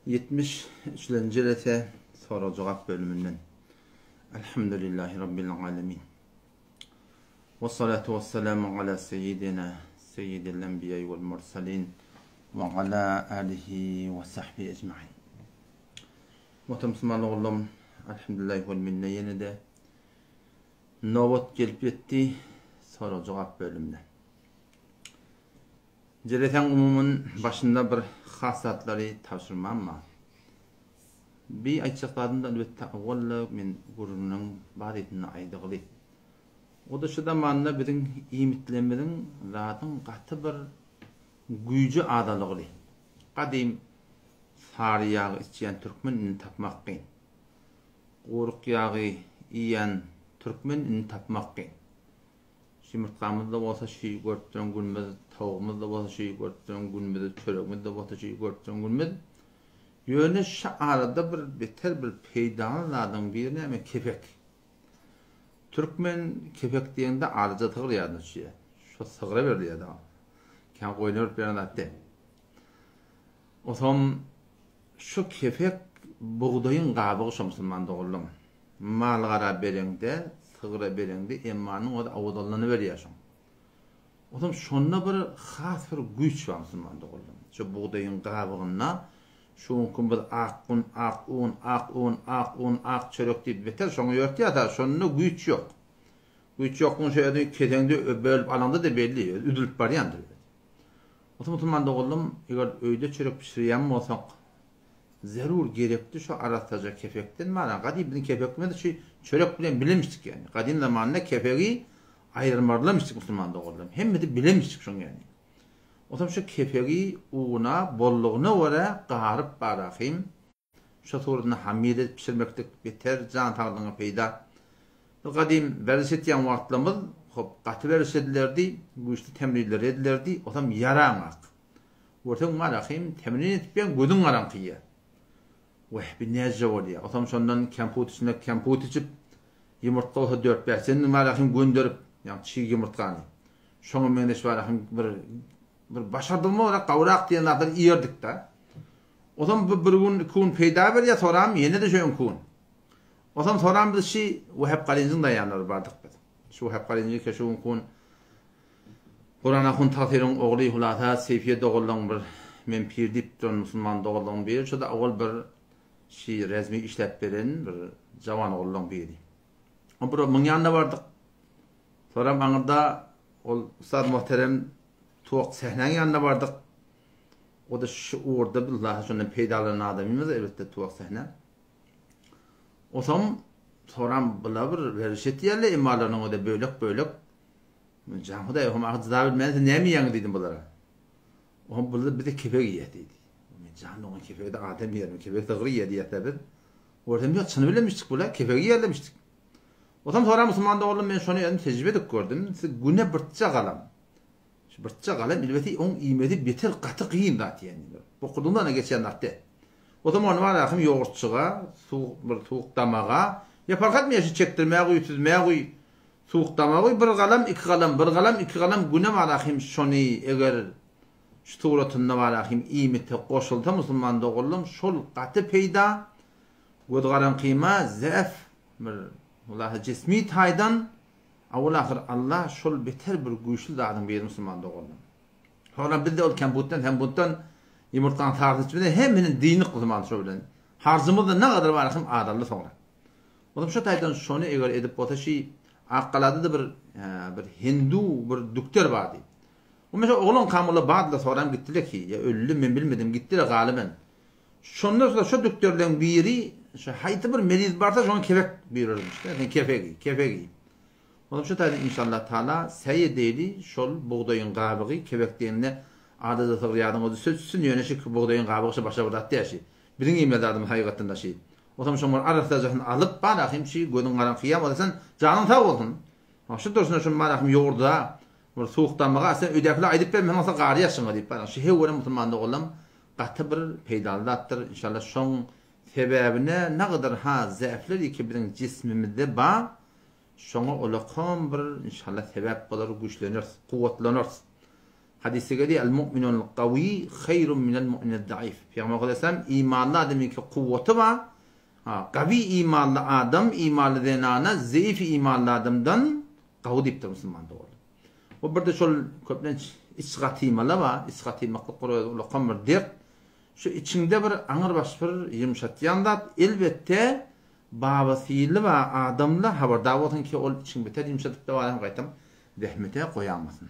73-lenji jelese sorag-jogap bölüminden. Elhamdülillahi Rabbil alemin. Ve salatu ve selamu ala seyyidina seyyidil enbiya vel mursalin ve ala alihi ve sahbihi ecmain. Muhterem Müslüman oğlum, elhamdülillahi vel minne yine de nobat gelip ýetdi sorag-jogap bölümine. Jelesäň umumyn başynda bir has zatlary tabşyrmam bar. Bi aýtjak zadym-da elbetde owal-da men gürrüňiň barysyny aýdygly. O-da şu zamanda biziň iýmitlerimiziň zadyň gaty bir güýji azalygly. Gadym sary ýagy içýän türkmen indi tapmak kyn. Guruk ýagy iýýän türkmen indi tapmak kyn. Ýumurtgamyz-da bolsa şü görüp duran günümiz, towugymyz-da bolsa şü görüp duran günümiz, çöregimiz-de bolsa şü görüp duran günümiz. Ýöne şu arada bir beter bir peýdaly zadyň biri näme? Kepek. Türkmen kepek diýende alyja sygyr ýadyna düşýär. Şo sygyra berilýär da. Kän goýna berip ýören zat däl. Otam şu kepek bugdaýyň gabygy şo musulman doganlaň. Mal-gara bereňde, sygyra bereňde emmanyň özi awazallanyberýär şoň. Onsoň şonda bir has bir güýç bar musulman doganlar. Şu bugdaýyň gabygynda şu günki biz ak un, ak un, ak un, ak un, ak çörek diýip beter şoňa ýörtýäs-ä, şonda güýç ýok. Güýç ýoklugyny şu özüň keseňde bölüp alaňda-da belli, özi üzülip barýandyr. Onsoň musulman doganlarym, eger öýde çörek bişirýän bolsak, Zerur gerekdi şu arassaja kepekden mana gadym biziň kepekimiz şu çörek bilen bilemişdik ýani gadym zamanda kepegi aýyrmarlamişdik musulman doganlarym hemmesi bilemişdik şoň ýani otam şu kepegi una bollugyna görä garyp barahym şo suratynda hamir edip pişirmeklik beter jan saglygyňa peýda biz gadym werziş etýän wagtlarymyz hop gaty werziş edilerdi güýçli temrinler edilerdi otam ýaraňak Görseň malahym temrin edip ýaň gözüň garaňky ýa. Weh bi näzje bolýa. Otam şondan kemput içmek kemput içip ýumurtga bolsa dört-bäş senden malahym gönderip ýa çig ýumurtgany. Şoňa meňzeş malahym bir bir başardygymyza görä gawrak diýen zatlary iýerdik-da. Otam bu bir gün iki gün peýda berýä soram ýene-de şu öňki gün. Otam soram biz şi Wehep Galynjyň daýanlary bardyk biz. Şu Wehep Galynjy ke şu günki gün Kuran ahun Tahyryň ogly Hulasa Seýfiýe doganlaň bir men pir diýip duran musulman doganlaň biri şoda owal bir şi rezmi işläp beren bir jawan oglanlaň biri. O bir muň ýanyna bardyk. Soram aňyrda ol ustaz muhterem Tuwak Sähnäň ýanyna bardyk. O-da şu ugurda billahi şondan peýdalanan adamymyz elbetde Tuwak Sähne. Osam soram bula bir werziş etýärler emalarynyň o-da bölek-bölek Jan Hudaý, ohm agyz jyda bilmän siz näme iýýäňiz diýdim bulara. Ohm bular bize kepek iýýär diýdi. Men jan dogan kepegi-de adam iýermi, kepek sygyr iýýär diýýäs-dä biz. Görsem ýok, çyny bilenmişdik bular, kepegi iýerlemişdik. Otam soran musulman doganlarym men şony özüm tejribe edip gördüm. Siz güne birtje galam. Şu birtje galam elbeti oň iýmesi beter gaty gyn zat ýani. Bokurdagyňdan-da geçýän zat däl. Otam ony bar ahym ýogurtçyga, suwuk bir suwuk damaga, ýa parh etmeýär şu çekdirmä guý, süzmä guý. Suwuk damagy bir galam iki galam bir galam iki galam güne barahym şony eger şu suratynda barahym iýmite goşulsa musulman doganlarym şol gaty peýda göz garaňkyma zäf bir walahy jismi taýdan awal ahyr Allah şol beter bir güýçli zadyň biri musulman doganlarym. Soňra bizde ol kemputdan semputdan ýumurtganyň sarysyny içmeden hemmesini dyndyk musulman şo bilen harjymyzda nagadar barahym azaldy soňra. Olam şo taýdan şony eger edip bolsa şi Akgalada-da bir bir hindu bir dükter bardy. O men şo oglan kamula bardylar soram gitdiler ki ýa öldi men bilmedim gitdiler galyben. Şondan soň şo dükterleň biri şo haýsy bir meriz barsa şoňa kebek buýrarmyş-da sen kefek iý kefek iý. Olam şo taýdan inşallah taala säý edeýli şol bugdaýyň gabygy kebek diýende adada sygyr ýadyňa düşse düşsün ýöne şi bugdaýyň gabygy şo başga bir zat däl şi. Biziň iýmeli zadymyz hakykatdan-da şi. Otam şoň bir arassajasyny alyp, barahym şi gözüň garaňky ýa bolsa sen janyň sag bolsun. Ha şu durşuna şuny barahym ýogurda bir suwuk damaga sen öýdäkilere aýdyp bermeseň bolsa garýar şuňa diýip barahym. Şi höwürem musulman doganlam gaty bir peýdaly zatdyr. Inşallah şoň sebäbine nagadar ha zäfler iki biziň jismimizde ba şoňa olakam bir inşallah sebäp bolar güýçleneris, kuwwatlanarys. Hadysda gelýär, El mu'minul gawi haýrun minel mu'minid zaif. Pygamber aleyhisselam imanly adamyňky kuwwaty bar. Ha, gawi imanly adam, imanly zenana zeif imanly adamdan gawy diýipdir musulman doganlar. Bu birde şol köplenç iç gatymalar bar. Iç gatymaklyk bir özi ulakan bir dert. Şu içiňde bir aňyrbaş bir ýumşatýan zat, elbetde babasylly bar adamla habardar bolsun ki ol içiňi beter ýumşadyp da barýan gaýtam zähmete goýamasyn.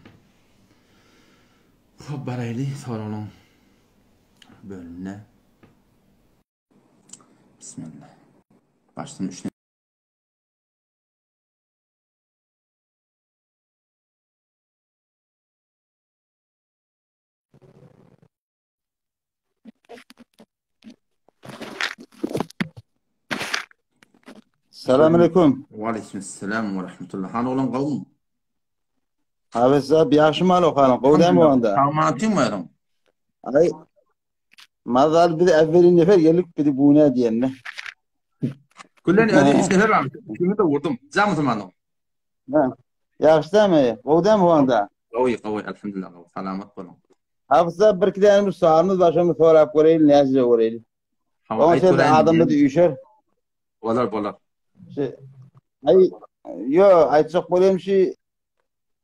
Hop baraýly soraglaň bölümine. Bismillah. Başdan üç Salam aleyküm. Wa aleyküm selam we rahmetullah. Hany oglan gowmy? Hafız abi ýagşy mal okalyň. Gowy dämi onda? Sagmantyň özüň. Ay Mazal biz evveli nefer gelip biri bu ne diýende. Gülen özi üç nefer bar. Kimi de vurdum. Jam musulmanyň. Ha. Ýagşy dämi? Gowy dämi onda? Gowy, gowy, elhamdülillah, gowy. Salamat boluň. Hafız bir iki däne bir soalymyz bar, şony sorap göreýin, näçe göreýin. Hawa, Oň sözü adamda da üýşer. Bolar, bolar. Şu, ay, yo, aýtjak bolýan şu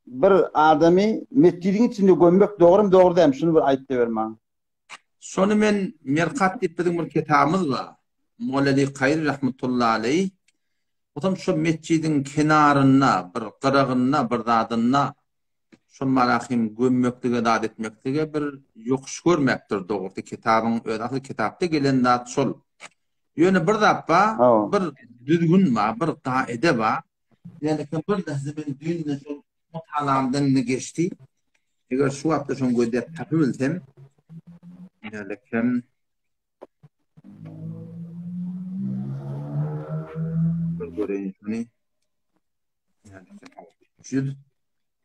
bir adamy metjidiň içinde gömmek dogrymy, dogry dälmi? Şuny bir aýt ber maňa. Şony men Merkat diýip biziň bir kitabymyz bar. Moleli Kaýry rahmetullahi aleýh. Otam şo metjidiň kenarynda, bir gyragynda, bir zadynda Şol marahym gömmeklige zat etmeklige bir ýokuş görmäpdir dogrusy kitabyň özi asyl kitapda gelen zat şol. Ýöne bir zat bar, bir düzgün bar, bir gaide bar. Ýöne bir lahza men düýn şol mutalamdan indi geçdi. Eger şu wagtda şony gözläp tapybilsem, ýöne bir göreýin şony.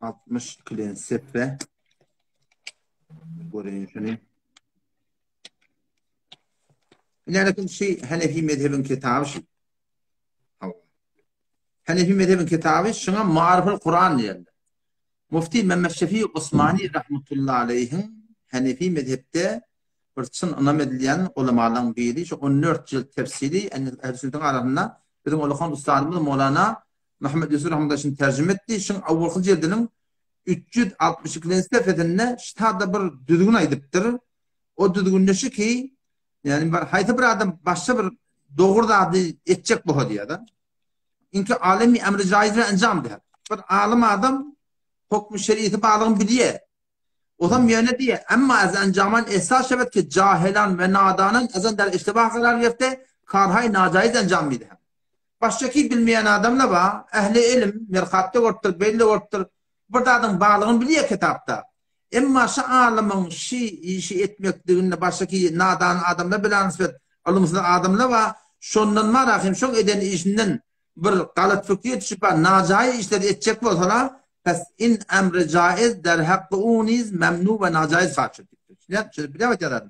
362 sepe göreýin şuny. Ine şu Hanefi mezhebin kitaby şu. Hanefi mezhebin kitaby şuňa Maariful Kuran diýildi. Mufti Mehmet Şefi Osmani rahmetullahi aleyhiň Hanefi mezhepde bir çyn ynam edilýän ulamalaryň biri, şu 14 jilt tefsiri Ehl-i Sünnetiň arasynda biziň ulakan ustadymyz Molana Muhammet Ýusuf rahmetullah şuny terjime etdi. Şuň awalky jildiniň 362-nji sefesinde ştada bir düzgün aýdypdyr. O düzgünde şu ki, ýagny bir haýsy bir adam başga bir dogry zady etjek bolsa diýýär-de. Inki alemi emri jaiz enjam diýär. Bir alym adam hukm şeriýeti barlygyny bilýär. Ozam ýöne diýýär, Emma ez enjaman ehsas şewed ki jahilan we nadanan ezen der iştibah karar gerifte karhay najaiz enjam midehend. Başga ki bilmeýän adamlar bar, ähli ilim, merkatda görüpdir, beýle görüpdir, bir zadyň barlygyny bilýär kitapda. Emma şu alymyň şi işi etmekliginde başga ki nadan adamlar bilen nisbet ylymsyz adamlar bar, şondan bar hem şoň eden işinden bir galat fikre düşüp najaýyz işleri etjek bolsalar, pes in emri jaiz der hakky u niz memnu we najaýyz haçyr diýipdir. Düşünýän, şeýle bilýän aýdýarlar.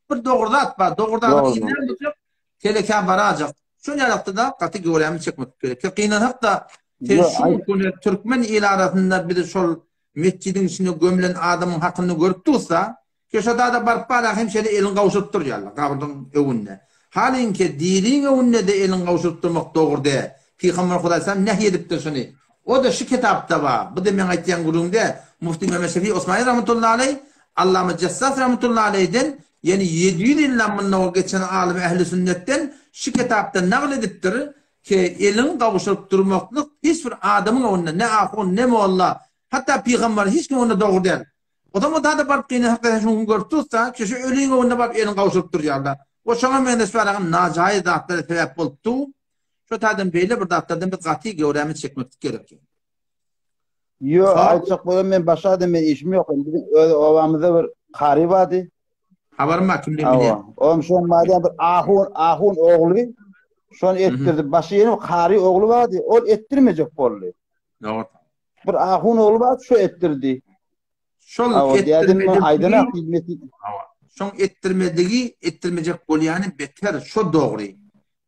Bir dogry zat bar, dogry zadyň yzyndan gitjek, telekä barajak. Şol ýalakda-da gaty göwrämizi çekmek gerek. Gynansak-da, sen şu güne türkmen il arasynda bizi şol metjidiň içinde gömlen adamyň hakyny görüp dursa, Keşadada baryp bara hem şeýle elin gowşuryp durýarlar gabryň öňünde. Halyňki diriň öňünde-de elin gowşuryp durmak dogry däl. Pygamber Hudaýsalam nähi edipdir şuny. O-da şu kitapda bar. Bu-da meň aýtýan gürrüňim däl. Mufti Mehmet Şefi Osmani rahmetullahi aleý, Allama Jessas rahmetullahi aleýden, ýagny 700 ýyldan mundan ozal geçen alymy ähli sünnetden şu kitapda nagyl edipdir ki, elin gowşuryp durmaklyk hiç bir adamyň öňünde, ne ahun, ne molla, hatda pygamber hiç kim öňünde dogry däl. Ozam o dada baryp gyna hakda şuň gün görüp dursa, kişi öliň öňünde baryp elini gowşuryp durýarlar. O şoňa meňzeş baragyň najaýyz zatlara sebäp bolup dur. Şo taýdan beýle bir zatlardan biz gaty göwrämizi çekmeklik gerek. Ýo, aýtjak bolan men başga adam men işim ýok. Indi biziň öz obamyzda bir kary bardy. Habarym bar kimdigini bilýän. Hawa. Oň şoň barýan bir ahun, ahun ogly şony etdirdi. Başga ýene bir kary ogly bardy. Ol etdirmejek boldy. Dogry. Bir ahun ogly bar, şu etdirdi. Şol etdirmedigi, şoň etdirmedigi, etdirmejek bolýany beter, şo dogry.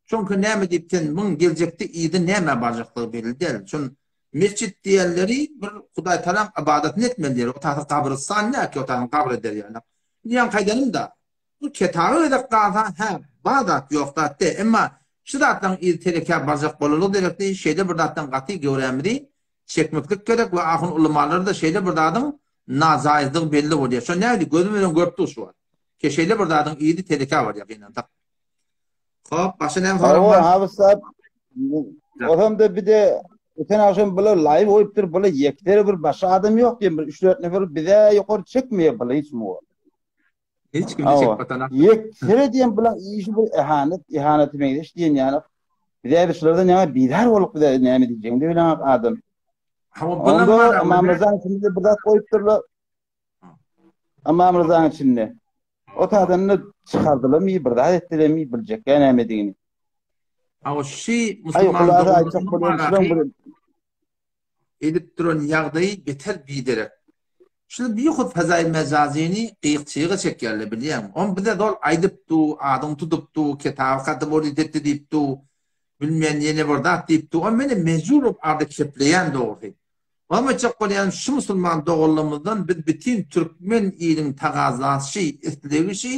Çünki näme diýip sen muň geljekde yzy nämä barjakdygy belli däl. Şon. Mesjit diýenleri bir Hudaý Tagalaň ybadatyny etmeli ýeri. O taýda gabrystan däl ki, o taýdan gabr eder ýaly. Indi ýaňky aýdanym-da, bu kitabe gezek galsa, hä, bar zat, ýok zat däl. Emma şu zatlaryň yzy telekä barjak bolanlygy derekli şeýle bir zatdan gaty göwrämizi çekmeklik gerek we ahun ulamalary-da şeýle bir zadyň najaýyzdygy belli bolýar. Şony nädip gözümiz bilen görüp dur şu wagt. Ki şeýle bir zadyň yzy telekä barýar gynansak. Hop, başga näme soraň Hawa, bar? Hafyz sahip. Ozam-da bir de öten agşam bular live goýupdyr, bular ýekdere bir başga adam ýok diýen bir 3-4 nefer bize ýokary çekmeýär bular hiç muwa. Hiç kimde Hawa. çekip batanak. Ýekdere diýen bular işi bir ihanet, ihanete meňzeş diýen ýaly. Bize bir şulardan ýaňa bizar bolup bize näme diýjegini de bileňok adam. Hawa, bular Onda bar, Ymam Ryzaň içinde bir zat goýupdyrlar. Ymam Ryzaň içinde. O taýdan çykardylarmy, bir zat etdilermi, biljek ýa nämedigini. Hawa, şi musulman doganlaryň edip duran ýagdaýy beter biderek. Şul bihut fezaý mejazyny gyýyk-çyýyga çekýärler bilýäňmi? Ony bize zol aýdyp du, adyňy tutup du, kitaby kategorizat etdi diýip du, bilmeýän ýene bir zat diýip du. Ony meni mejbur bolup arda kepleýän dogrusy. Oňa aýtjak bolýanym şu musulman doganlarymyzdan biz bitin türkmen iliň tagazasy, islegi şi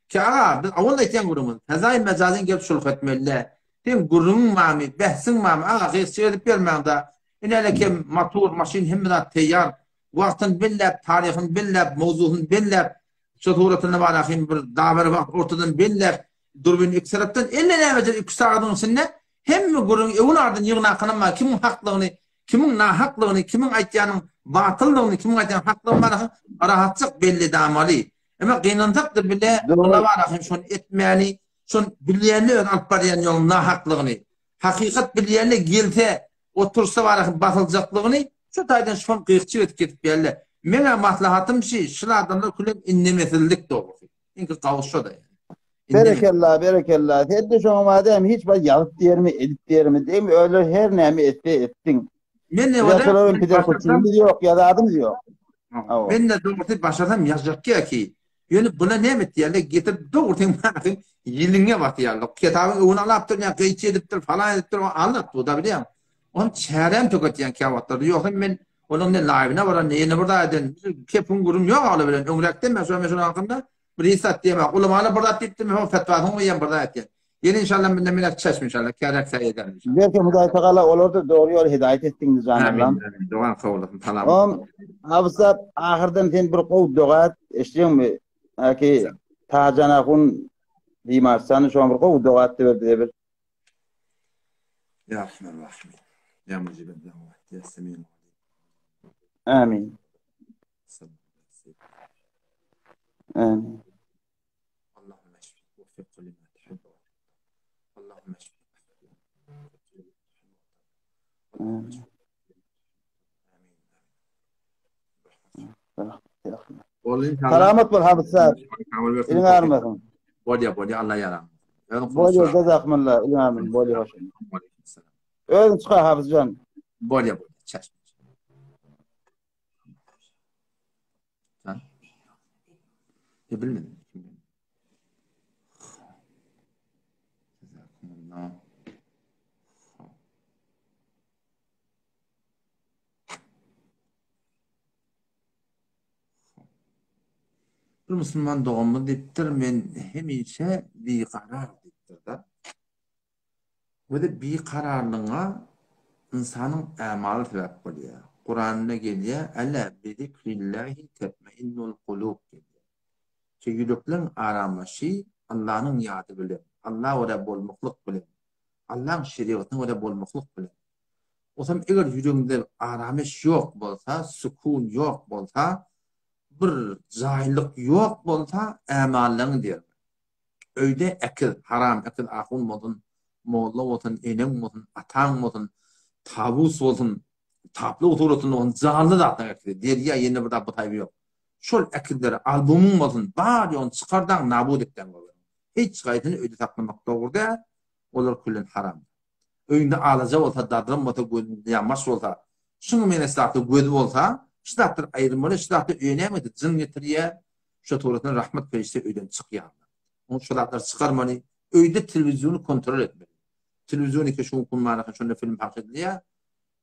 ki aga biz owal aýtýan gürrüňimiz fezaý mejazyny gelip şulh etmelidä. Seň gürrüňiň barmy, bähsiň barmy aga gyýyk-çyýyk edip bermäňdä. Ine kem motor, maşyn hemme zat teýýar. Wagtyny belläp, taryhyny belläp, mowzusyny belläp, şo suratynda bar ahym bir daber wagt ortadan belläp, durbin iki tarapdan elle nämedir iki sagadyň içinde hemme gürrüňi öwün ardyn ýygnakanam bar kimiň haklygyny, kimiň nahaklygyny, kimiň aýtýanyň batyldygyny, kimiň aýtýanyň haklygyny bar ahym rahatjyk belli edamaly. Emma gynansakda bile ola bar ahym şony etmäni, şony bilýände öz alyp barýan ýoluň nahaklygyny, hakykat bilýände gelse otursa barasy basyljaklygyny şu taýdan şol gyýkçyk edip kesip geldi. Meňä maslahatym şi, şul adamlar külen indemesizlik dogrusy. Iňki gawus şo-da ýani. Berekella, berekella. Sen-de şoňa madem hiç bir ýazyp diýermi, edip diýermi, deým özleri her näme etse etsin. Men ne Bize şolaryň peder köçümiz ýok, ýazadymyz ýok. Men de dogrusy başarsam ýazjak ki. Ýöne bula näme etýärler, getirip dogry seň manyň ýeliňe basýarlar. Kitabyň öňüni alapdyr, ýa gyýçy edipdir, falan edipdir, ony alap dur-da bilýäňmi? Ony çäräm töketýän käwagtlarda. Ýogsa men onuň ne laýwyna baran, ne ýene bir zat eden, kepim gürüm ýok olar bilen. Öňräkden men şo men şonuň hakynda bir hiç zat diýemok. Ulamalar bir zat diýipdir, men şoň fetwasyny goýýan, bir zat etýän. Ýene inşallah mundan beýläk çeşme inşallah, käräk säý ederin inşallah. Belki Hudaý Tagala olar-da dogry ýola hidaýat etsin jan Allam. Amin, amin. Dogan kabul olsun, salam. Om Absap ahyrdan sen bir gowy doga et, eşitdiňmi? Aki Tajan ahun Dimarsany şoň bir gowy doga et ber bize bir. Ya Rahman Rahim. Ya Mujibel Dawat, Ya Semil. Amin. Amin. Allahümme eşfi ve fekku lima tuhibbu ve Allahümme eşfi Salamat bol Hafyz sahip. Eliň agyrmasyn. Bolýa bolýa Allah ýaram. Bolýa jazakumullah. Eliň agyrmasyn. Bolýa hoş. Özüň çykar Hafyzjan. Bolýa bolýa. Çeşme. Ha? Ya bilmedim. Jazakumullah. Bir musulman doganymyz diýipdir, men hemişe bigarar diýipdir-de. We-de bikararlygyňa ynsanyň ämaly sebäp bolýar. Kuranda gelýär, Älä bi-zikrillähi tetmeinnul kulub gelýär. Ki ýürekleň aramlaşy Allanyň ýady bilen, Alla görä bolmaklyk bilen, Allaň şerigatyna görä bolmaklyk bilen. Osam eger ýüregiňde aramyş ýok bolsa, sukun ýok bolsa, bir jaýlyk ýok bolsa, ämallaryň diýer. Öýde ekiz, haram ekiz ahun bolsun, molla bolsun, eneň bolsun, ataň bolsun, tawus bolsun, taplyk suratynda bolsun, janly zatlaryň ekizi, derýa ýene bir zat bu taýby ýok. Şol ekizleri albomyň bolsun, bar ýoguny çykardaň nabut etdäň olary. Hiç gaýsyny öýde saklamak dogry däl, olar küllen haramdyr. Öýüňde alaja bolsa, dadram bolsa, gözünde ýamaş bolsa, şuňa meňzeş zatlar gözi bolsa, şu zatlar aýrylmaly, şu zatlar öýe näme edýär, jyn getirýär, Şo suratdan rahmet perişde öýden çykýarlar. Oň şo zatlary çykarmaly. Öýde telewiziony kontrol etmeli. Telewizion eke şu gün baraka şonda film pahş edilýär.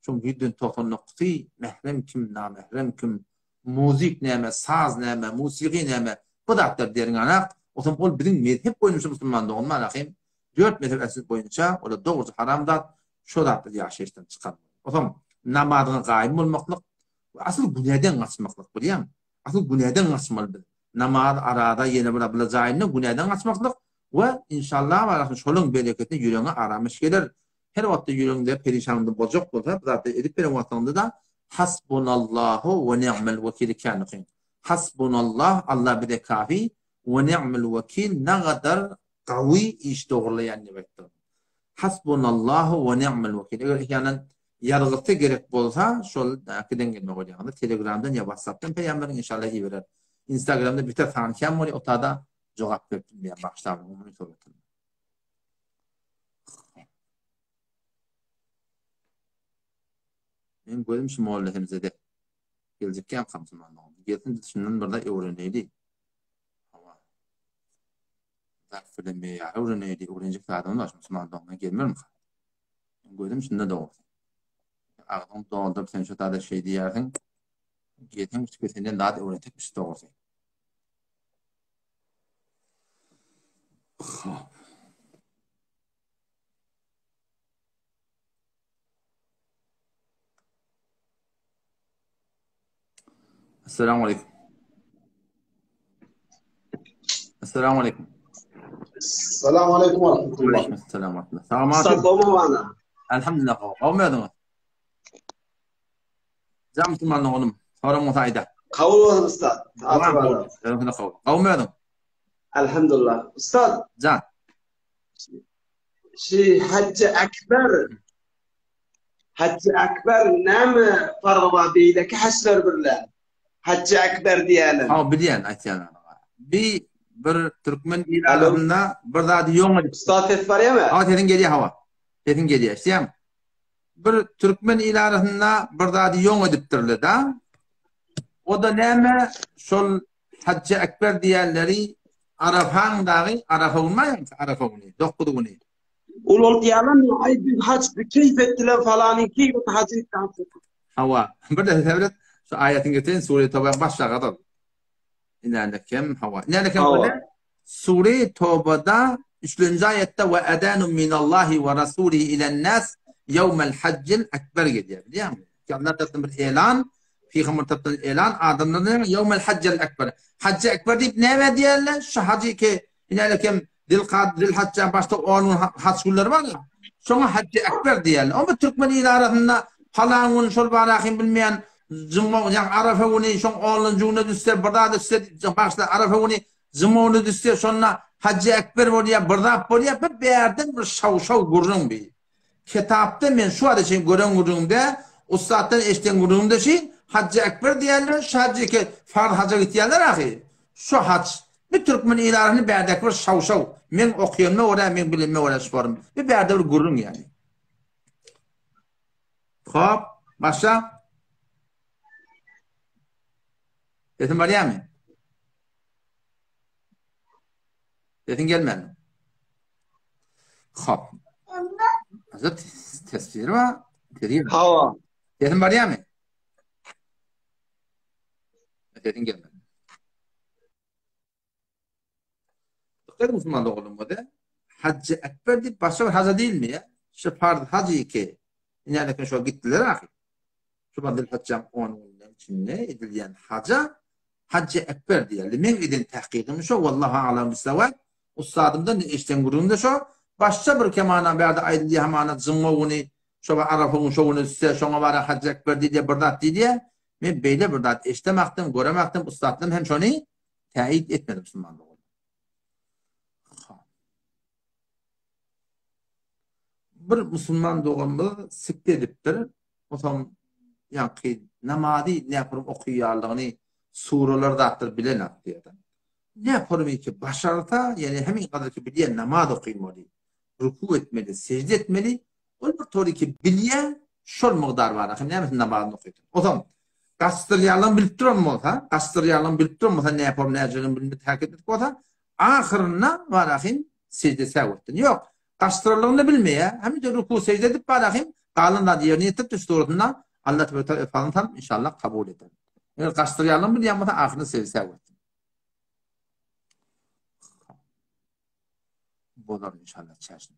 Şoň ýüzden 99-y mährem kim, namährem kim, muzik näme, saz näme, musigy näme, bu zatlar derňanak. Otam ol biziň mezhep boýunça musulman doganlar ahym, dört mezhep äsli boýunça ola dogruja haram zat, şo zatlar ýaşaýyşdan çykarmaly. Otam namazyňa gaýym bolmaklyk we asyl günäden gaçmaklyk bilýäňmi? Asyl günäden gaçmaly biz. Namaz, araza, ýene bir abla jaýynda günäden gaçmaklyk we inşallah barasyn şolaň bereketine ýüregiňe aramyş geler. Her wagtda ýüregiňde perişanlyk boljak bolsa, bu zatlary edip beren wagtyňda-da Hasbunallahu we ni'mel wekili kän okyň. Hasbunallah, Allah bize kafi, we ni'mel wekil nagadar gawy iş dogurlaýan diýip aýtdyr. Hasbunallahu we ni'mel wekil. Eger ihýanan ýazgysy gerek bolsa, şol äkiden gelme bolýaňyz. Telegramdan ýa WhatsAppdan peýam beriň, inşallah iberer. Instagramda biter sany kän bolýar, otada jogap berip bilmeýän bagyşlaň umumy suratynda. Men gözüm şu molla Hemzede. Geljek ýaňkam musulmanlygym. Gelsin biz şundan bir zat öwreneli. Hawa. Zat bilen meýýar öwreneli, öwrenjek zadymyz bar şu musulmanlygyndan gelmermi? Men gözüm şunda dogrusy. Agzyň dolduryp sen şu zada şeý diýýärsiň. Gelsin biz senden zat öwrensekmiş dogrusy. Hop. Assalamu alaikum. Assalamu alaikum. Assalamu alaikum wa rahmatullah. Aleyküm selam wa rahmatullah. Salam alaikum. Salam Elhamdülillah. Gowmy özüňiz? Jam musulman oglum. Soraň bolsa aýda. Kabul bolsun ustad. Özüňe kabul. Gowmy özüň? Elhamdülillah. Ustad. Jan. Şi Hajj Akbar Hajj Akbar näme fargy bar beýleki hajlar birle? Hajj Akbar diýýärler. Ha bilýän aýtýan. Bi bir türkmen il arasynda bir zady ýoň edip. Ustad ses barýamy? Ha sesiň gelýär hawa. Sesiň gelýär. Eşidýäňmi? Bir türkmen il arasynda bir zady ýoň edipdirler da. O da näme? Şol Hajj Ekber diýenleri Arafaň dagy Arafa güni bar Arafa güni, 9 güni. Ulaltýarlar, aý biz haç keýp etdiler falany keýp haj etdi. Hawa, bir de sebret şu aýatyň getirin sure Toba başlagadyr. Inänekem hawa. Inänekem Sure Tobada üçlenji aýatda we edanun minallahi we rasulihi ilen nas ýewmel hajjil ekber gelýär. Bilýäňmi? Ki Allah tarapyndan bir elan, pygamber tarapyndan elan adamlara ýewmel hajjil ekber. Hajj ekber diýip näme diýerler? Şu hajy ki inänekem Zilkad, Zilhajja başda 10 gün haç günleri bar ya. Şoňa hajj ekber diýerler. Onda türkmen il arasynda palan gün şol barahym bilmeýän juma, ýa Arafa güni şoň 10-njy güne düşse, bir zat düşse, başda Arafa güni Juma güni düşse şonda Hajy Ekber bolýar, bir zat bolýar, bir bärden bir şaw-şaw gürrüň bi. Kitapda men şu wagta çenli gören gürrüňimde, ussatdan eşiden gürrüňimde şi, Hajy Ekber diýerler, şu hajy ki farz haja gitýärler ahy. Şu haç. Bir türkmen il arasynda bärdäki bir şaw-şaw. Meň okuyanyma görä, meň bilenime görä şu form. Bir bärde bir gürrüň ýaly. Hop, başla. Sesim barýarmy? Sesiň gelmedi. Hop. Hazır tesbir var. Tesbir. Hawa. Sesim barýarmy? Sesiň gelmedi. Dikkat musulman doganlarym bolsa, Hajj Ekber diýip başga bir haja diýilmeýär. ya. Şu farz hajy ki, inälekin şo gitdiler ahy. Şu bir Zilhijjäň 10 gününiň içinde edilýän haja Hajj Ekber diýildi. Men eden tahkygym şo, wallahu alam bissawab. Ussadymdan eşden gürrüňde şo. Başga bir kemana bärde aýdylýar hamana jumma güni şo bir Arafa güni şo güni düşse şoňa bara Hajj Ekber diýilýär bir zat diýilýär. Men beýle bir zat eşdemakdym, göremakdym, ussatlarym hem şony täýit etmedi musulman doganlar. Bir musulman doganymyz sikde edipdir. Otam ýaňky namazy näpürüm okaýarlygyny suralar zatlar bilenok diýýär. Näpürüm ki başarsa, ýani hemin gadar ki bilýän namaz okamaly, ruku etmeli, sejde etmeli, Ol bir tory ki bilýär, şol mugdar bar. Ahim nämesin namazyny okydy. Ozam gaçdyrýarlaryny bilip duran bolsa, gaçdyrýarlaryny bilip duran bolsa, näme form näjeligini bilmedi, hereket etdik bolsa, ahyrynda bar ahim sejde säw etdi. Ýok, gaçdyrarlygyny bilmeýär. Hem de ruku sejde edip bar ahim. Galan zady ýerine ýetirip şu suratynda Allah tebarek taala fazyny salyp inşallah kabul eder. Eger gaçdyrýanlygyny bilýän bolsa ahyrynda sežde etsin. Bolar inşallah çäşin.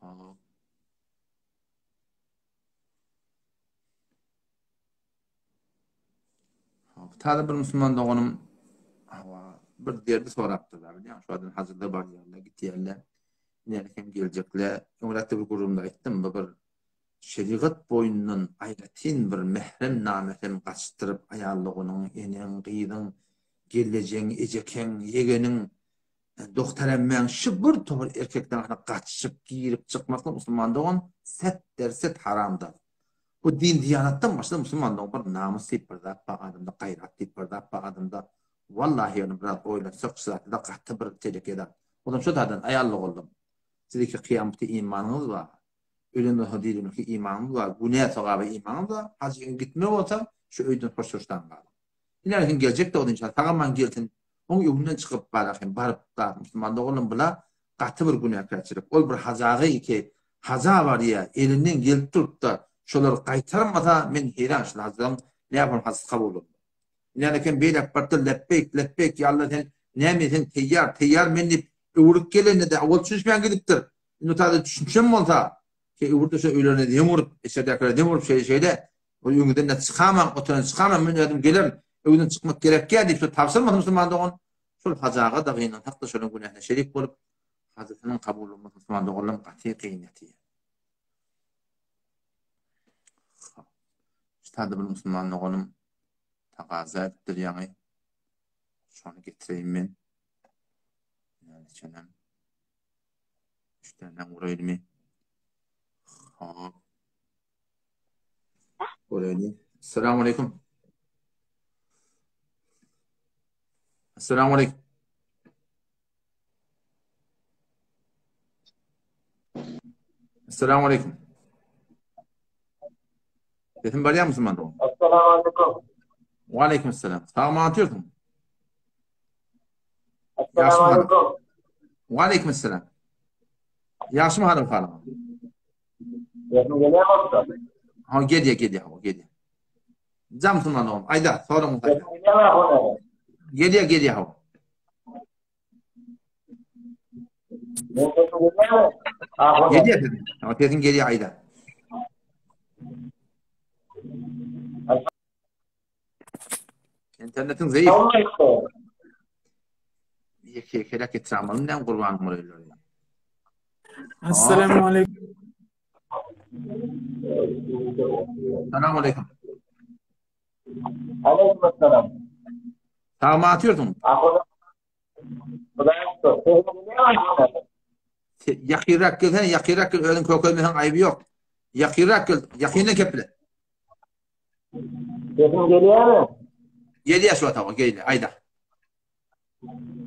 Hop. Hop, täze bir musulman doganym hawa bir derdi sorapdyr da bilýän, şu adam hajyda barýarlar, gitýärler. Näme hem geljekler. Öňräkde bir gürrüňde aýtdym, bu bir şerigat boýundan aýratyn bir mährem namährem gaçdyryp aýal doganyň, eneň, gyzyň, gelnejeň, ejekeň, ýegeniň, dogtaremmäň şu bir topar erkekden arasynda gaçyp girip çykmaklyk musulman dogan set derset haramdyr. Bu din diýanatdan başga musulman dogan bir namys diýip bir zat bar adamda gaýrat diýip bir zat bar adamda wallahi ony biraz oýlansak şu zatda gaty bir teleke zat. Onam şo taýdan aýal doganlarym sizdeki kyýamata imanyňyz bar Ölen bolsa dirilmekde imanyňyz bar, günä sogaba imanyňyz bar, hajyňa gitme bolsa şu öýden hoşlaşdan galyň. Ine hem geljek dogry inşallah sag-aman gelsin. Oň öňünden çykyp bara hem baryp da musulman doganlarym bula gaty bir günäkärçilik. Ol bir hajagy ki haja barýa elinden gelip durupda şolary gaýtarmasa men heýran şul hajylaryň näme hajysy kabul bolmaz. Ine eken beýläk bardy lepbeýk lepbeýk ýa Alla sen näme sen teýýar teýýar men diýip öwrüp gelende-de owal düşünişmän gidipdir. Indi taze düşünişen bolsa, şeý öwürde şo öýlerine zeň urup, içerdäkilere zeň urup şeýle şeýle, ol öňüňizden-de çykamaň, oturan çykamaň, men özüm gelerin, öýden çykmak gerekýär diýip şo tabşyrmasyn musulman dogan, şol hajaga-da gynansak-da şolaryň günäsine şerik bolup, hajysynyň kabul bolmasy musulman doganlarym gaty kyn ýatýar. Şu taýda bir musulman doganym tagaza edipdir ýaňy. Şony getireýin men. Ýa-ni çenem. Üç tane uraýlymy? Hop. Uraýly. Assalamu alaykum. Assalamu alaykum. Assalamu alaykum. Sesim barýar musulman dogan? Assalamu alaykum. Wa alaykum assalam. Sag aman otyrsyň? Assalamu alaykum. Wa alaykum assalam. Ýagşymy halyň halyň? Sesim gelýärmi? Ha, gelýär, gelýär, ha, gelýär. Jam musulman dogan, aýda, soragyňy aýda. Gelýär, gelýär, ha. Gelýär sesin. Ha, sesin gelýär, aýda. Internetiň zeýif. Ýeke ýekeräk getiramaly näme gurban bolarlar. Assalamu alaykum. Assalamu alaykum. Aleyküm assalam. Sag mı atıyorsun? Ýakynrak gelsene, ýakynrak gel, özüň kökelmeseň aýby ýok. Ýakynrak gel, ýakyndan keple. Sesim gelýärmi? Gelýär şu wagt, gelýär, aýda.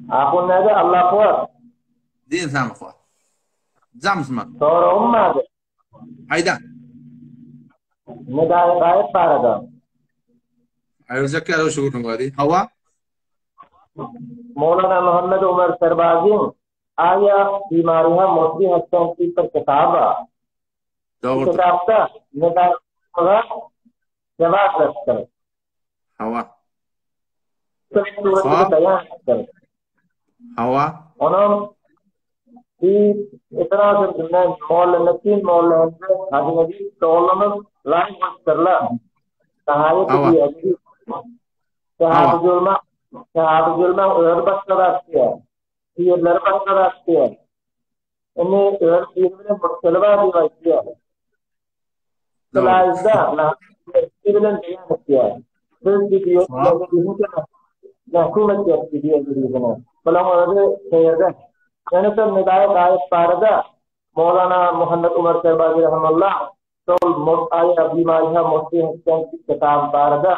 Ahun näde Allah kuwat. Din saňa kuwat. Jamsman. Soragym bardy. Aýda. Nedaýy gaýyp barada. Aýryjak ýaly şu gürrüň bary. Hawa. Mowlana Muhammed Umar Serbazyň Aýa bimariha mosri hassan diýip bir kitaby bar. Dogrudyr. Kitapda Nedaýy jogap beripdir. Hawa. Hawa. Hawa. Onuň bir etiraz edilen Mollaneddin Molla Hajy Nebi doganymyz laý goýupdyrlar. Sahaýy diýýär. Sahaby görme, sahaby görme özi başga zat diýýär. Pirleri başga zat diýýär. Indi öz piri bilen murseli bar diýip aýtýar. Laýda, piri bilen beýan etýär. Biz diýýär, Mahkum etýär diýýär birine. Bulaň özi seýerde. Ýöne şol Nedaýy gaýyp barada Mowlana Muhammet Umar Serbazi rahimullah şol Aýa bimariha Muhsin Hüseýin kitab barada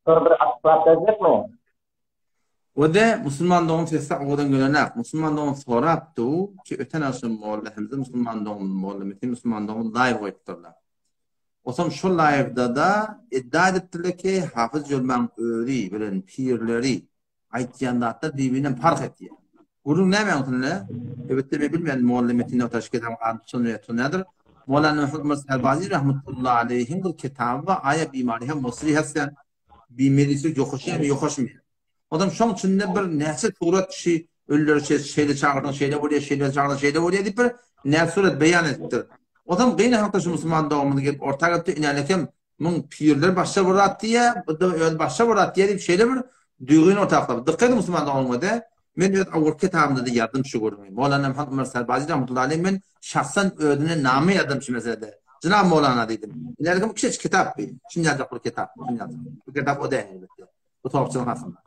şony bir açyklap berjekmi? Ode musulman dogan sesi owadan gelenak. Musulman dogan sorap du ki öten agşam molla hemze musulman dogan molla metin musulman dogan live goýupdyrlar. Osam şol live-da da iddia edipdirler ki Hafyz Jölmäň özi bilen pirleri aýtýan zatlar bir-birinden parh etýär. Gürrüň näme üstünde? Elbetde men bilmeýän Molla Metin Nogtaş kitabyň ady şonda ýatyr nädir? Molana Muhammed Serbazi rahmetullahi aleyhiň bir kitaby bar, Aýa bimary hem musri hassan bimelisi ýokaşýarmy ýokaşmaýar. Odam şoň içinde bir näçe surat şi ölüleri şeýle çagyrdyň şeýle bolýar, şeýle çagyrdyň şeýle bolýar diýip bir näçe surat beýan edipdir. Odam gyna hakda şu musulman dogumyz gelip orta gelipdir, inälekem Muň pirler başga bir zat diýýär, bu-da özi başga bir zat diýýär diýip şeýle bir düwün orta atyp. Dykgat ediň musulman doganlar-da, men öz awalky kitabymda-da ýazdym şu gürrüňi. Mowlana Muhammet Ömer Sarbazi rahmetullahi aleyh men şahsan özüne name ýazdym şu meselede. Jenap Mowlana diýdim. Ileriki bu kiçijik kitap bi. Şuny ýazjak bir kitap. Şuny ýazjak. Bu kitap o däl elbetde. Bu topçulyk hakynda.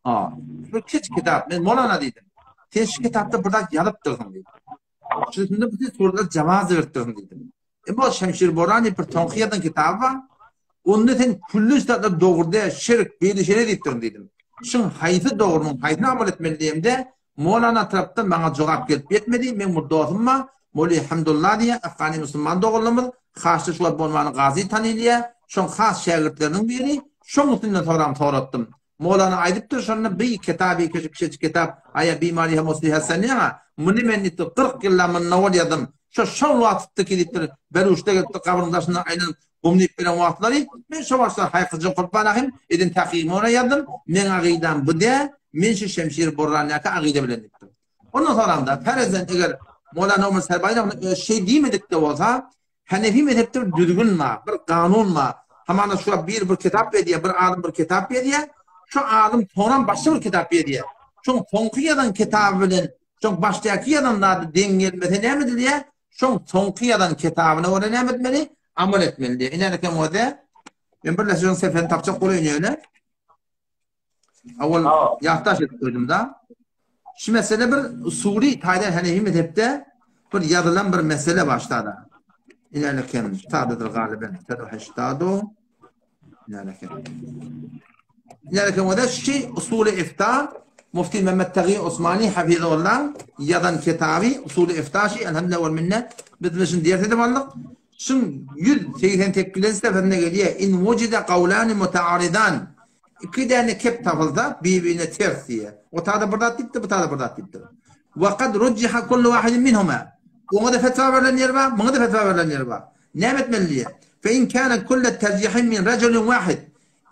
Ha. Bu kiçijik kitap. Men Mowlana diýdim. Sen şu kitapda bir zat ýazypdyrsyň diýdim. Şunda bütün sorular cevaz beripdirsiň diýdim. Emma Şemşir Borani bir soňky ýazan kitaby bar. Onda sen külli zatlar dogry däl, şirk, beýle şeýle diýipdirin diýdim. Şuň haýsy dogry, haýsyny amal etmeli diýemde, Molana tarapdan maňa jogap gelip ýetmedi. Meň bir dostum bar, Moli Hamdullah diýen afgany musulman doganlarymyz, Haşda şu wagt bolmany gazy tanylýar. Şoň has şägirtleriniň biri. Şoň üstünden soram soratdym. Molana aýdypdyr şonda bi kitaby keşip kiçijik kitap aýa bimari hem osli hasaniýa muny men diýipdir 40 ýylla munda bolýadym şo şol wagtdyky diýipdir Beruşda gelipdir gabryň daşyndan aýlanyp gum diýip beren wagtlary men şo wagtlar haýkyjy kurban ahim edin takygymy ora ýazdym meň agydam bu dä men şu şemşir borranýaka agyda bilen diýipdir ondan soramda perezen eger Molana Omar Serbaýragyny şeý diýmedik-de bolsa Hanefi mezhepde bir düzgün bar, bir kanun bar. Hamana şu bir bir kitap berýär, bir alym bir kitap berýär. Şu alym soňam başga bir kitap berýär. Şoň soňky ýazan kitaby bilen şoň başdaky ýazan zady deň gelmese näme edilýär? Şoň soňky ýazan kitabyna görä näme etmeli? Amal etmeli diýär. Ine eken bolsa, men bir şoň seferini tapjak bolaýyn ýöne. Awal ýatdaş edip goýdum da. Şu mesele bir usuly taýdan Hanefi mezhepde bir ýazylan bir mesele başlada. İnäleken sadadyr galiben. Tedoheştado. İnäleken. İnäleken o da şu usuly ifta Mufti Mehmet Tagi Osmani hafizullah ýazan kitaby usuly ifta şi elhamdülillah wal minne biz de şunu ders edip aldyk. Şun 188 seferine gelýär. In wujida qawlani mutaaridan Iki däne kep tapylsa, bir-birine ters diýýär. O tada bir zat diýipdir, bu tada bir zat diýipdir. Wa kad rujjiha kullu wahidin minhuma. Oňa-da fetwa berlen ýeri bar, muňa-da fetwa berlen ýeri bar. Näme etmeli diýýär. Fe in kana kullu terjihin min rajulin wahid.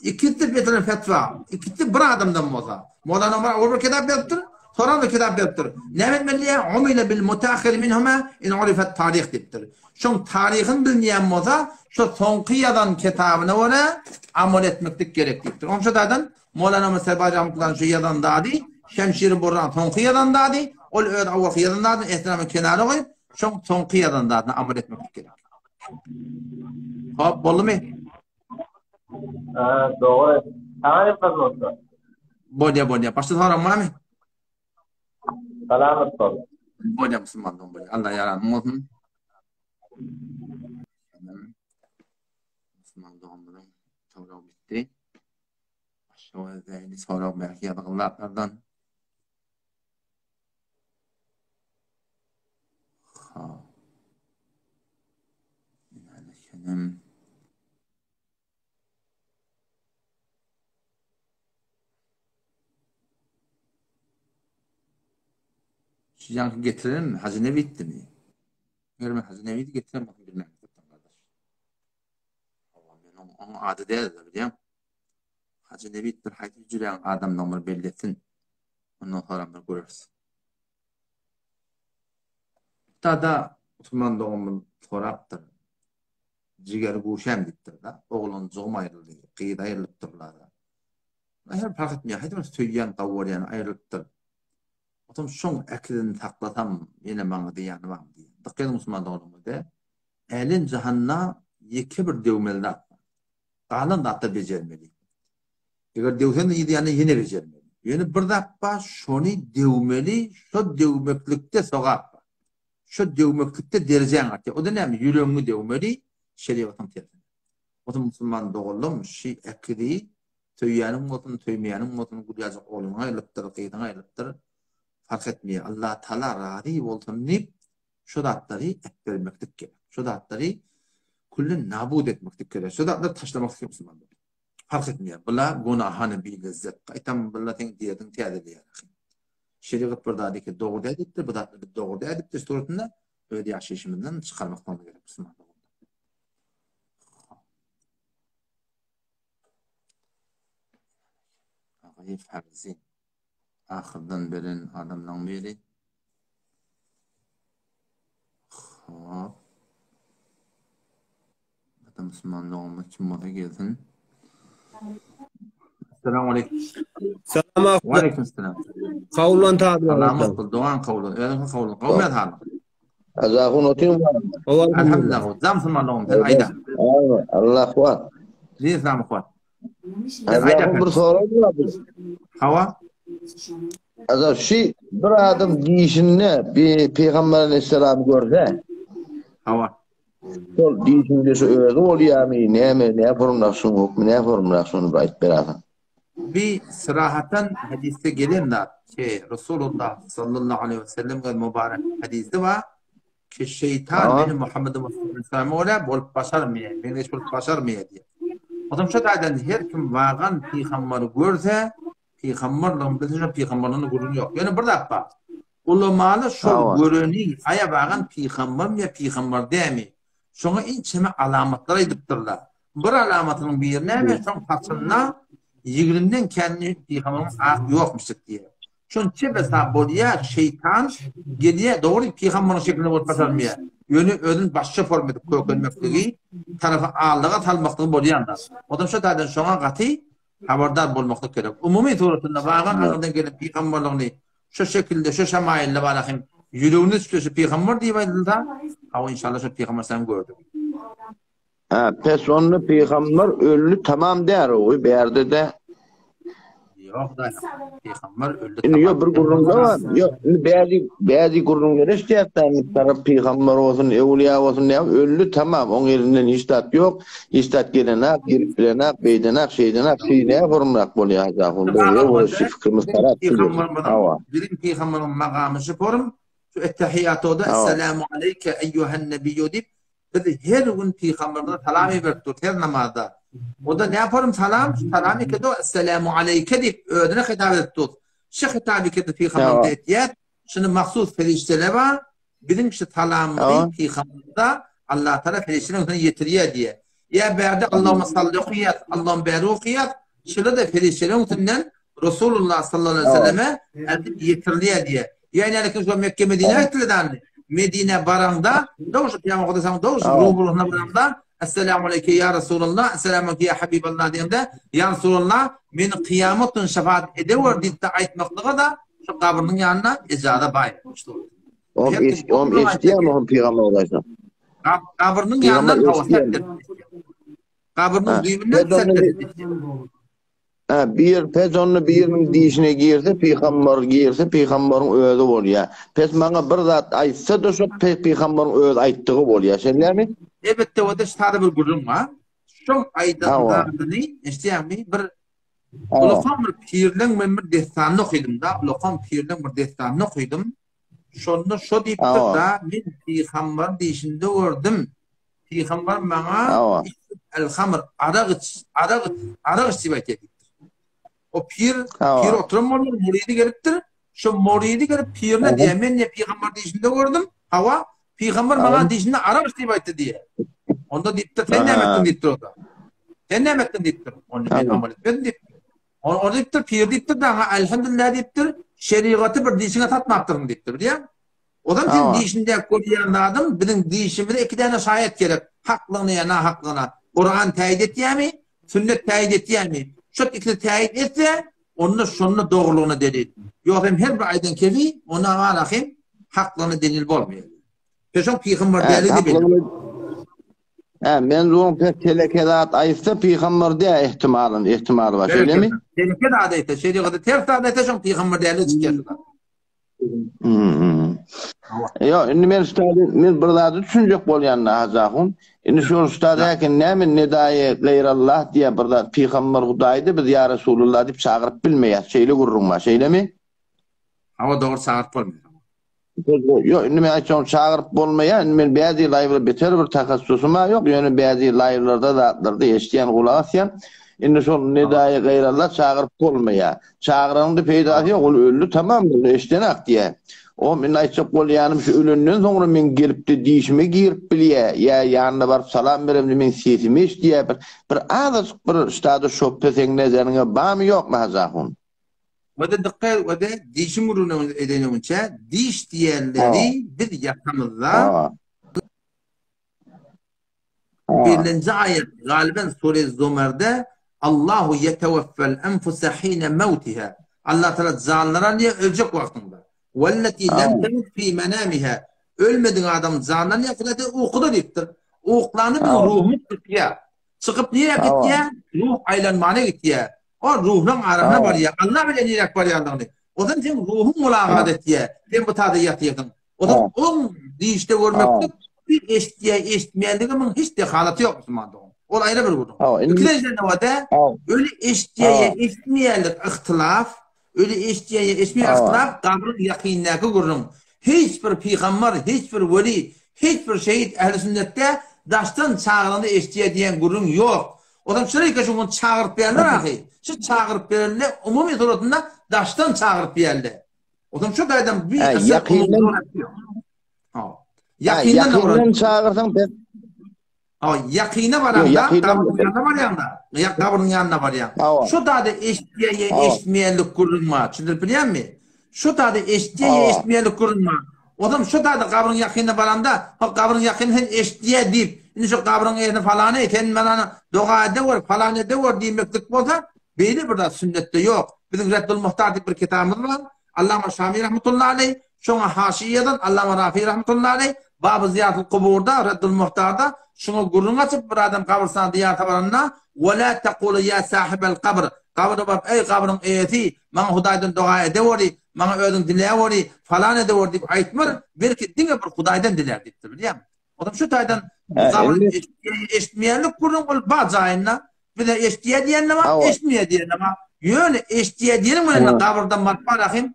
Ikisi betiren fetwa, ikisi bir adamdan bolsa. Mowlana Omar ol bir kitap ýazypdyr, soran bir kitap ýazypdyr. Näme etmeli diýýär? Umile bil mutahhir minhuma in urifat tarih diýipdir. Şoň taryhyny bilmeýän bolsa, şo soňky ýazan kitabyna görä amal etmeklik gerek diýipdir. Onuň şo taýdan Mowlana Mustafa rahmetullahi şu ýazan zady, Şemşiri Burran soňky ýazan zady, ol öz awalky ýazan zadyny ehtiramy kenara goýup, şoň soňky ýazan zadyna amal etmeklik gerek. Hop, boldumy? Ha, dogry. Saňa ýazan bolsa. Bolýa, bolýa. Başga soragyň barmy? Salamat bol. Bolýa musulman bolýa. Allah ýaranym bolsun. Musulman doganymyzyň soragy bitdi. Başga özlerini sorag belki ýazgylardan. Ha. Ine, Şu ýaňky getirenim Hajy Nebitdimi? Eger men Hajy Nebidi getirem bolsam bilmem gardaş. Hawa, men oň, oň ady däldir, bilýäň. Hajy Nebit bir haýsy hüjräň adamdygyny bir belli etsin. Ondan soňra bir göreris. Tada musulman doganymyz sorapdyr. Jiger guşam diýipdir-de. Oglanjygym aýryldy, gyz aýrylypdyr-la. Her parh etmeýär, haýsy bir söýýän, gawurýan aýrylypdyr. Otam şoň äkidini saklasam, ýene maňa zyýany barmy diýýär. Dykgat ediň musulman doganlarym-de, älem-jahanda ýeke bir döwmeli zat bar. Galan zatlar bejermeli. Eger döwseň-de ýene ýene bejermeli. Ýöne bir zat bar, şony döwmeli, şo döwmeklikde sogap bar. Şo döwmeklikde derejäň artýar. O-da näme? Ýüregiňi döwmeli, şerigatyň tersine. Bolsa musulman doganlarym, şi äkidi söýýäniň bolsun, söýmeýäniň bolsun, gülýajyk ogluň aýrylypdyr, gyzyň aýrylypdyr, parh etmeýär. Allatagala razy bolsun diýip, şo zatlary äpbermeklik gerek. Şo zatlary külli nabut etmeklik gerek. Şo zatlary taşlamaklyk gerek musulman dogan. Parh etmeýär. Bula gonahany bi lezzet. Gaýtam bula seň derdiňi täzeleýär. Şerigat bir zat eke dogry däl diýipdir, bu zatlar biz dogry däl diýipdir suratynda öz ýaşaýşymyzdan çykarmaklygymyz gerek musulman doganlar. Agaýew Farzin ahyrdan beren adamlaň biri. Hop. Ata musulman doganymyz kim bolsa gelsin. Assalamu aleykum. Salam Wa aleykum selam. Kawlan tabi. Salamat bol, dogan kawlan. Özüň kawlan. Gowmy halyň? Azahun otyň bar. Alhamdulillah. Zam musulman dogan, sen aýda. Allah kuwat. Zin salam kuwat. Azahun bir sorag bar. Hawa. Azah şu bir adam dişinde bir peygamber aleyhisselam görse. Hawa. Şol diýşiňde şu özi bolýamy, näme, nä forumrak şuň hukmy, nä forumrak şony bir aýyp berersiň. Bi syrahatan hadysda gelen zat ki Resulullah sallallahu aleýhi we sellem gel mubarek hadysy bar ki şeýtan meni Muhammed Mustafa görä bolup başarmaýar, meňzeş bolup başarmaýar diýýär. Onsoň şo taýdan her kim wagan pygamberi görse, pygamberligini bilse şo pygamberligini gürrüň ýok. Ýöne bir zat bar. Ulamalar şol göreni aýa bagan pygambermi ýa pygamber dämi? Şoňa ençeme alamatlar aýdypdyrlar. Bir alamatynyň biri näme? Şoň saçynda ýigrimden känini pygamberiň ak ýokmuşdyk diýýär. Şony çep hesap bolýar, şeýtan gelýär, dogry pygamberiň şeklinde bolup başarmaýar. Ýöne özüni başga forma edip kökelmekligi, tarapy aldyga salmaklygy bolýan zat. Odam şo taýdan şoňa gaty habardar bolmaklyk gerek. Umumy suratynda bagan aňyrdan gelen pygamberligini Şu şekilde, şu şemaýylda bar hem ýüregine düşse şu pygamber diýip aýdylsa, hawa inşallah şu pygamber sen gördük. Ha, pes onda pygamber öldi tamam där o bärde de. Ýok da, pygamber öldi tamam. Ýok bir gürrüňde bar. Ýok, indi bäzi bäzi gürrüňler eşitýärler, tarap pygamber bolsun, ewliýa bolsun, näme öldi tamam, oň elinden hiç zat ýok. Hiç zat gelenak, gelip bilenak, beýdenak, şeýdenak, şeý nä horumrak bolýar zahun bu ýa şu fikrimiz tarap Hawa. Biziň pygamberiň magamy şu forum, şu ettehiýatoda Esselamu aleýke eýýuhen nebiyyu diýip, biz her gün pygamberimize salam iberip durus her namazda. O-da nä forum salam, şu salam eke-de Esselamu aleýke diýip özüne hitap edip durus. Şu hitap eke-de pygamberimize etýär. Şuny mahsus perişdeler bar, biziň şu salamymyzy pygamberimize Allah Taala perişdeleriň üstüne ýetirýär diýýär. Ýa bärde Allahumma salli okaýas, Allahumma bärik okaýas, şeýle-de perişdeleriň üstünden Resulullah sallallahu aleyhi ve selleme eltip ýetirilýär diýýär. Ýa ine şu Mekke Medine gitdiler dany. Medine baraňda, dogry şu Pygamber okasaň, dogry şu ruhuna baraňda, Esselamu aleyke ya Resulallah, Esselamu aleyke ya Habiballah diýende, Ya Resulallah, meni kyýamat gün şefaat edewer diýip-de aýtmaklyga-da Şu gabrynyň ýanyna ejaza baý. Om eş, om eşitýärmi hom pygamber aýtsa? Gabrynyň ýanyndan hawa sertdir. Gabrynyň düýbünden sertdir. Ha, bir pes onda biriniň dişine girse, pygamber girse, pygamberiň özi bolýar. Pes maňa bir zat aýtsa da şo pygamberiň özi aýtdygy bolýar. Şeýlemi? Elbetde, o da sada bir gürrüň bar. Şoň aýdan zadyny eşitýäňmi? Bir Ulakan bir pirleň men bir dessanyny okydym-da, ulakan pirleň bir dessanyny okydym. Şonda şo diýipdir-da, men pygamber diýşinde gördüm. Pygamber maňa el-hamr, arak iç, arak iç, arak iç diýip aýtýar diýipdir. O pir, pir oturan bolmaly, muridi gelipdir. Şo muridi gelip pirine diýýär, men diýýär pygamber diýşinde gördüm. Hawa, pygamber maňa diýşinde arak iç diýip aýtdy diýýär. Onda diýipdir, sen näme etdiň diýipdir o-da. Sen näme etdiň diýipdir. Onda men amal etmedim diýipdir. O diýipdir, pir diýipdir, daňa elhamdülillah diýipdir, şerigaty bir dişiňe satmapdyryn diýipdir, bilýäňmi? Ozam sen dişinde görýän zadyň biziň dişimize iki däne şaýat gerek, haklygyna ýa nahaklygyna. Kuran täýit etýärmi, sünnet täýit etýärmi? Şol ikisi täýit etse, onda şonda dogrulygyna delil. Ýogsa hem her bir aýdan kefi, onda hala hem haklygyna delil bolmaýar. Peşoň pygamber däli diýip. Hä, men zuň pes teleke zat aýtsa pygamber dä ihtimalyn, ihtimaly bar, şeýlemi? Teleke zat aýtsa, şerigatda ters zat aýtsa şoň pygamber däli çykýar şu zat. Ýok, indi men ustady, men bir zady düşünjek bolýan da Hajy ahun. Indi şol ustad äken näme nedaýy gaýrallah diýýär bir zat, pygamber Hudaýdy biz ýa Resulullah diýip çagyryp bilmeýäs, şeýle gürrüň bar, şeýlemi? Hawa dogry çagyryp bolmaýar. Ýok, indi men aýtsam çagyryp bolmaýar. Indi men bäzi laýwlar beter bir tahassusym-a ýok, ýöne bäzi laýwlarda zatlarda eşidýän, gulak asýan. Indi şol nedaýy gaýralla çagyryp bolmaýar. Çagyranyňda peýdasy ýok, ol öldi tamam, ony eşdenak diýýär. Oňam indi aýtjak bolýanym şu ölenden soňra meň gelipde dişime girip bilýä, ýa ýanyna baryp salam beremde meň sesimi eşidýä bir bir azajyk bir ştada şöbhe seň nezeriňe bamy ýokmy Hajy ahun? Wede dykgat wede dişiň gürrüňini edeňinçä diş diýenleri biz ýatamyzda Birinji aýat, galyben sure Zumerde Allahu ýeteweffel enfuse hine mewtiha. Allah Taala janlary alýar öljek wagtynda. Welleti lem temut fi menamiha. Ölmedik adam janyny alýar, Hudaý Taala ukuda diýipdir. Uklanda biziň ruhumyz çykýar. Çykyp nirä gitýär? Ruh aýlanmana gitýär. Ol ruhlaň arasyna barýar. Allah bilýär niräk barýandygyny. Ozan seň ruhuň mulagat etýär. Sen bu tada ýatyrsyň. Ozan oň dişde görmeklik bir eşitýär, eşitmeýänligimiň hiç dehalaty ýok musulman dogan. Ol aýry bir gürrüň. Ikinji nowada öli eşitýär ýa eşitmeýänlik yhtylaf, öli eşitýär ýa eşitmeýän yhtylaf gabryň ýakyndaky gürrüň. Hiç bir pygambar, hiç bir weli, hiç bir şehit ähli sünnetde daşdan çagyranda eşitýär diýen gürrüň ýok. Ozan şeýle şu gün çagyryp berler ahy. Şu çagyryp berende umumy suratynda daşdan çagyryp berler. Ozan şu taýdan bir ýakyndan Ha. Ýakyndan ýakyndan çagyrsaň ben Ha, ýakyna baraňda, gabryň ýanyna barýaňda, ýa gabryň ýanyna barýaň. Şu dada eşitýä ýa eşitmeýänlik gürrüň bar. Düşündirip bilýänmi? Şu dada eşitýä ýa eşitmeýänlik gürrüň bar. Ozam şu dada gabryň ýakynyna baranda, ha gabryň ýakyny sen eşitýä diýip, indi şu gabryň eýesine falany, sen maňa doga edewer, falan edewer diýmeklik bolsa, beýle bir zat sünnetde ýok. Biziň Reddul Muhtar diýip bir kitabymyz bar. Allama Şami rahmetullahi aleý, şoňa haşiýe ýazan Allama Rafi rahmetullahi aleý, Baby Zyýatul Kuburda, Reddul Muhtarda şuňa gürrüň açyp, bir adam gabrystana zyýarata baranda, Ve la tekulu ýa sahibel kabr, gabra baryp, eý gabryň eýesi, maňa Hudaýdan doga edeweri, maňa özüň diläweri, falan edeweri diýip aýtmar, belki diňe bir Hudaýdan dilär diýipdir, bilýäňmi? Olam şu taýdan gabyr eşitmeýänlik gürrüň ol bar jaýynda. Bize eşitýär diýen-de bar, eşitmeýär diýen-de bar. Ýöne eşitýär diýeniň bilen gabyrdan baryp barahym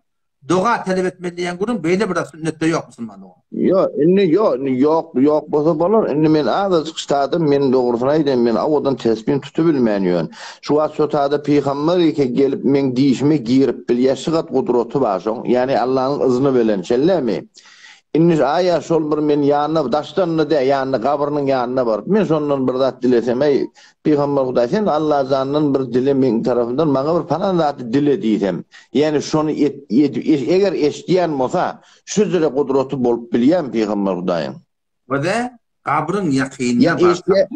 doga talap etmeli diýen gürrüň beýle bir sünnetde ýok musulman dogan. Ýok, indi ýok, indi ýok, ýok bolsa bolar. Indi men azajyk ştadym, men dogrusyny aýdaýyn, men owadan tesbin tutubilmän ýörün. Şu wagt şo tada pygamber eke gelip meň dişime girip bilýär, şygat gudraty bar şoň. Ýagny Allanyň yzny bilen, şeýlemi? Indi aýa şol bir men ýanyna daşdan-da dä, ýanyna gabrynyň ýanyna baryp, men şondan bir zat dilesem, eý, pygamber Hudaý, sen Allajandan bir dile meň tarapymdan maňa bir palan zady dile diýsem, ýagny şony et, eger eşidýän bolsa, şu jüre gudraty bolup bilýärmi pygamber Hudaýyň? Göze, gabryň ýakynynda barsaň,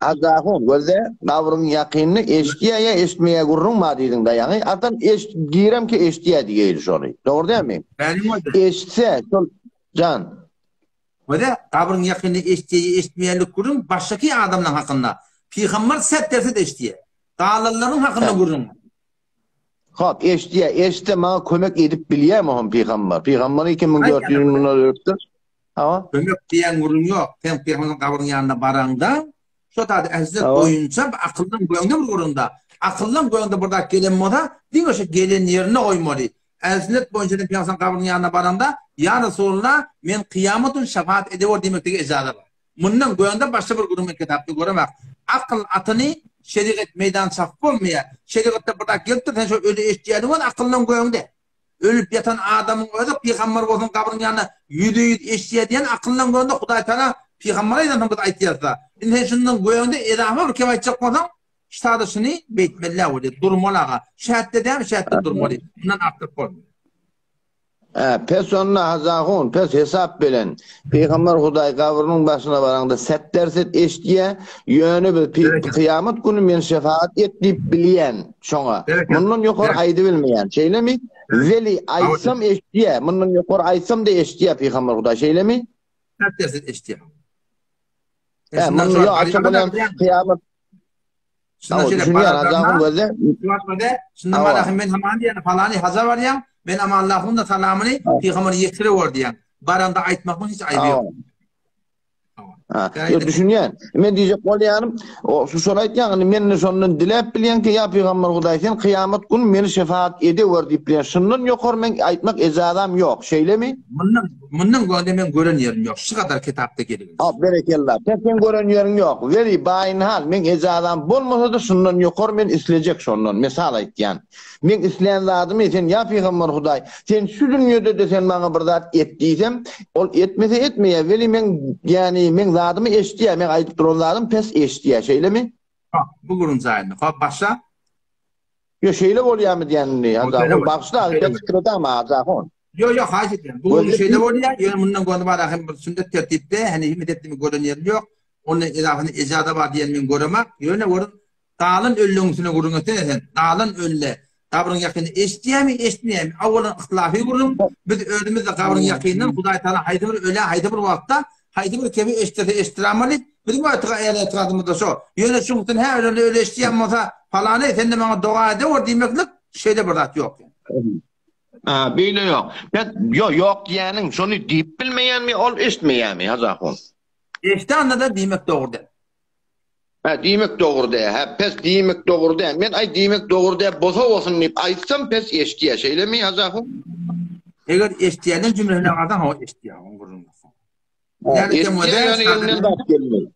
Azahun, gözde, gabryň ýakynynda eşidýär ýa eşitmeýär gürrüň bar diýdiň-dä ýaňy, adam eşit, giremki eşidýär diýeýli şony. Dogry dälmi? Eşitse, şol, jan. Gözde, gabryň ýakynynda eşidýär ýa eşitmeýärlik gürrüň başdaky adamlaryň hakynda. Pygamber sert derse-de eşidýär. Galanlaryň hakynda gürrüň. Hop, eşidýär, eşitse maňa kömek edip bilýärmi hom pygamber? Pygamber 2400 ýyl mundan ölüpdir. Hawa. Kömek diýen gürrüň ýok. Sen pygamberiň gabrynyň ýanyna baraňda, şo zady ähli boýunça akyldan göňde bir gürrüňde. Akyldan göňde bir zat gelen bolsa, diňe şo gelen ýerine goýmaly. Ähli sünnet boýunça sen pygamberiň gabrynyň ýanyna baraňda, Ýa Resulallah, men kyýamat gün şefaat edewer diýmeklige ejaza bar. Mundan göňde başga bir gürrüň men kitapda göremok. Akyl atyny şerigat meýdan çapyp bolmaýar. Şerigatda bir zat gelipdir, sen şo öli eşidýädiň akyldan göňde. Ölüp ýatan adamyň özi pygamber bolsun gabryň ýanynda ýüzde-ýüz eşidýär diýen akyldan görende Hudaý Tagala pygambere aýdansoň biz aýtýarys-da. Indi sen şundan göýäňde edafa bir kep aýtjak bolsaň, ştada şuny beýtmeli-dä bolýar, durmaly aga. Şätde dämi, şätde durmaly. Mundan artdyryp bolmaýar. Hä, pes onda Hazahun, pes hesap bilen. Pygamber Hudaý gabrynyň başyna baraňda setder-set eşidýär, ýöne biz kyýamat güni men şefagat et diýip bilýän şoňa. Mundan ýokary aýdybilmeýän. Şeýlemi? Weli aýtsam eşidýär, mundan ýokary aýtsam-da eşidýär Pygamber Hudaý, şeýlemi? Setder-set eşidýär. Hä, mundan ýok, aýtsa bolýan kyýamat Şunda şeýle Düşünýän Allah'ın gözde. Şunda malahy men haman diýen falany haja barýan, men ama Allah'ın da salamyny pygamber ýetire ber diýen. Baranda aýtmakmyň hiç aýby ýok. Ha, ýok düşünýän. Men diýjek bolýanym, o şu şony aýtýan, indi men şondan diläp bilýän ki, ýa pygamber Hudaý sen kyýamat gün meni şefaat edewer diýip bilýän. Şundan ýokary men aýtmak ejazam ýok. Şeýlemi? Mundan mundan göni men gören ýerim ýok. Şu gadar kitapda gelip. Ha, berekella. Sen sen gören ýeriň ýok. Weli baýyn hal, men ejazam bolmasa-da şundan ýokary men islejek şondan. Mysal aýtýan. Meň islän zadymy sen ýa pygamber Hudaý, sen şu dünýede-de sen maňa bir zat et diýsem, ol etmese etmeýär, weli meň ýani meň zadymy eşidýär, meň aýdyp duran zadym pes eşidýär, şeýlemi? Hop, bu gürrüň jaýynda. Hop, başla. Ýo, şeýle bolýarmy diýen indi, Hajahon, bagyşla, ben pikir edäm, Hajahon. Ýo, ýo, haýyş edýän. Bu gürrüň şeýle bolýar, ýöne mundan göni bar hem bir sünnet tertipde, heniz hemme tertibi gören ýerim ýok. Onda edasyny ejada bar diýen men göremok, ýöne görüň, Galan ölüň üstüne gürrüň etsene sen. Galan ölüle gabryň ýakyny eşitýärmi, eşitmeýärmi? Owalan yhtilafy gürrüň. Biz özümiz-de gabryň ýakyndan Hudaý Tagala haýsy bir ölä haýsy bir wagtda haýsy bir kebi eşitdirse eşitdiramaly. Biziň ygtygadymyzda şo. Ýöne şuň üstüne hä ölende öli eşitýän bolsa palany sen-de maňa doga edewer diýmeklik şeýle bir zat ýok. Ha, beýle ýok. Pes, ýo, ýok diýýäniň şony diýip bilmeýänmi, ol eşitmeýärmi, Hajy ahun? Eşidende-de diýmek dogry däl. Hä, diýmek dogry dä. Hä, pes diýmek dogry dä. Men aý diýmek dogry dä bosa bolsun diýip aýtsam pes eşitýä, şeýlemi Hajy ahun? Eger eşitýänden jümlesine galsaň hawa eşitýä, oň gürrüňi ýok. Eşitýä ýöne elinden zat gelmeýär.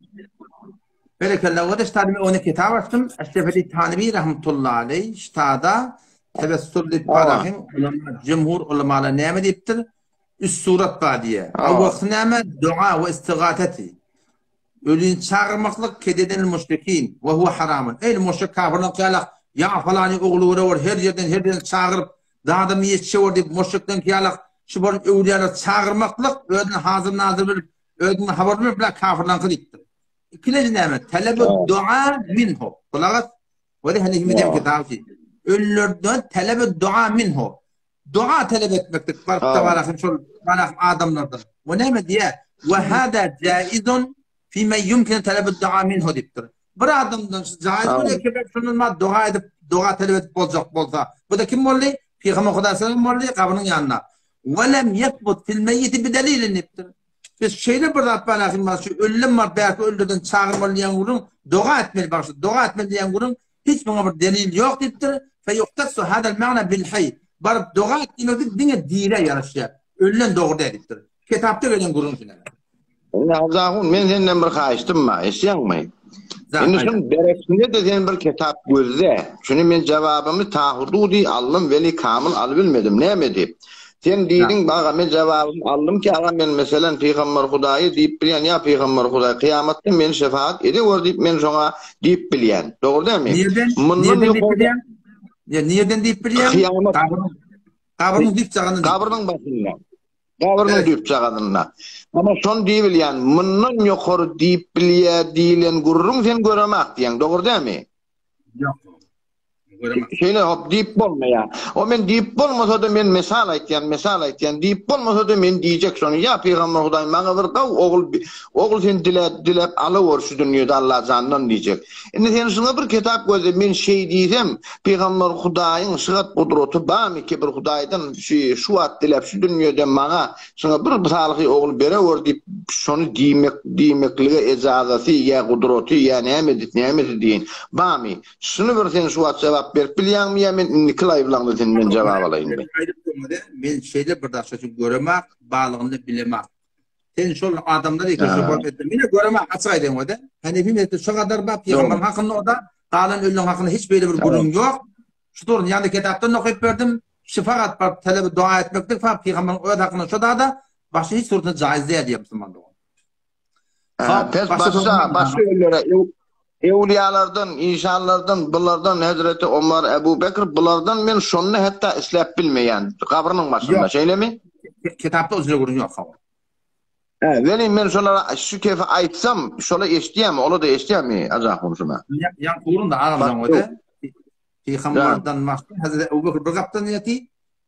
Berekella, o-da ştada men ony kitap açdym. Eşrefeli Tanybi rahmetullahi aleý ştada tewessul diýip barahym ulama jumhur ulamalar näme diýipdir? Üç surat bar diýýär. Awwalsy näme? Doga we istigateti. Ölini çagyrmaklyk kededenil müşrikin we huwe haramun. Eý müşrik kafirler kyýalak, ýa falany ogly görewer her ýerden her ýerden çagyryp dadamy ýetişewer diýip müşrikden kyýalak şu baryp öwlüýalar çagyrmaklyk özüni hazyr nazyr bilip özünden habar bilip bile kafirlaňky diýipdir. Ikilenji näme? Telebu dua minhu. Gulak as. We de heniz midem kitaby. Ölülerden telebu dua minhu. Doga talep etmeklik baryp tabarahym şol barahym adamlardan. O näme diýýär? Wa hada jaizun fi men yumkin talab ad-du'a minhu diýipdir. Bir adamdan şu jaiz bolýar ki, şondan ma doga edip, doga talep edip boljak bolsa. Bu da kim boldy? Pygamber Hudaý sallam boldy gabrynyň ýanynda. Wa lam yethbut fil meyyit bi delilin diýipdir. Biz şeýle bir zat bar ahim şu ölüm bar bärki ölülerden çagyrmaly diýen gürrüň doga etmeli bagşy doga etmeli diýen gürrüň Hiç muňa bir delil ýok diýipdir. Feýuhtassu hadal magna bil haý. Baryp doga et diýmeklik diňe dirä ýaraşýar. Ölülen dogry däl diýipdir. Kitapda gelen gürrüň şu näme? Indi Hajy ahun men senden bir haýyştym bar, eşidýäňmi? Indi şuň berekinde-de sen bir kitap gözle. Şuny men jawabymy tahududy aldym weli kamyl alybilmedim. Näme diýip? Sen diýdiň baga men jawabymy aldym ki aga men meselen pygamber Hudaýy diýip bilýän ýa pygamber Hudaý kyýamatda meni şefaat edewür diýip men şoňa diýip bilýän. Dogry dälmi? Nirden? Mundan Nirden diýip ýokarda bilýän? Ýa nirden diýip bilýän? Kyýamat Gabryň gabryň düýpjagazynda diýip. Gabryň başynda. Gabryň Evet. düýpjagazynda. Ama şony diýip bilýän. Mundan ýokary diýip bilýä diýilen gürrüň sen göremak diýýäň. Dogry dälmi? Ýok. Şeýle hop diýip bolmaýar. O men diýip bolmasa-da men mysal aýtýan, mysal aýtýan, diýip bolmasa-da men diýjek şony. Ýa pygamber Hudaý maňa bir gaw ogul ogul sen dile diläp alawor şu dünýede Allajandan diýjek. Indi sen şuňa bir kitap gözle men şeý diýsem pygamber Hudaýyň şygat gudraty barmy ki bir Hudaýdan şu şu wagt diläp şu dünýede maňa şuňa bir salyhy ogul berewor diýip şony diýmek diýmeklige ejazasy ýa gudraty ýa näme nämesi diýen barmy? Şuny bir sen şu wagt jogap berip bilýäňmi ýa men indiki laýwlaňda senden jogap alaýynmy? Aýdyp durmady. Men şeýle bir daşa üçin göremak, balygyny bilemak. Sen şol adamlar eken şu bolup etdi. Mine göremak açyk aýdaýyn o-da. Hanefi mezhebi şu gadar bar, pygamber hakynda o-da, galan ölüň hakynda hiç beýle bir gürrüň ýok. Şu durun ýa-da kitapdan okyp berdim. Şyfagat baryp talebi dua etmeklik fa pygamberiň öz hakynda şo dada başga hiç suratda jaýyz däl diýýär musulman dogan. Pes başga, başga ýerlere ewliýalardan, işanlardan, bulardan Hezreti Omar, Ebu Bekr bulardan men şony hatda isläp bilmeýän gabrynyň başynda, şeýlemi? Kitapda o jüre gürrüň ýok hawa. Hä, welin men şolara şu kefi aýtsam, şola eşidýärmi, ola-da eşidýärmi Ajahun şuna? Ýa gurun-da agam öde. Pygamberden başga Hezreti Ebu Bekr bir gapdan ýaty,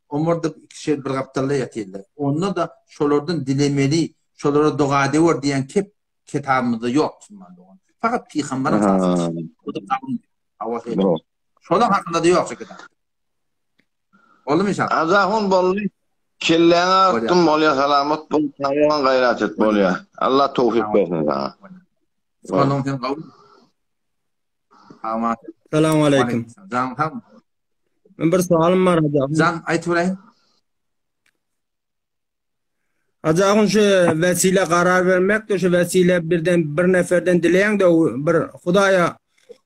Omar da ikişer bir gapdalda ýatyrlar. Onda-da şolardan dilemeli, şolara doga edewer diýen kep kitabymyzda ýok musulman dogan. Fakat pygamberiň hasasy. O da kabul. Hawa şeýle. Şolar hakynda-da ýok şu kitapda. Boldumy inşallah? Azahun boldy. Kelläňi agyrtdym bolýa salamat bol sagbolun gaýrat et bolýa. Allah towfyk bersin saňa. Salam sen gawy. Aman. Salam aleyküm. Jan sag. Men bir soalym bar Hacı ahun. Jan aýtyberäý. Hacı ahun şu vesile karar bermek de şu vesile birden bir neferden dileýäň de bir Hudaýa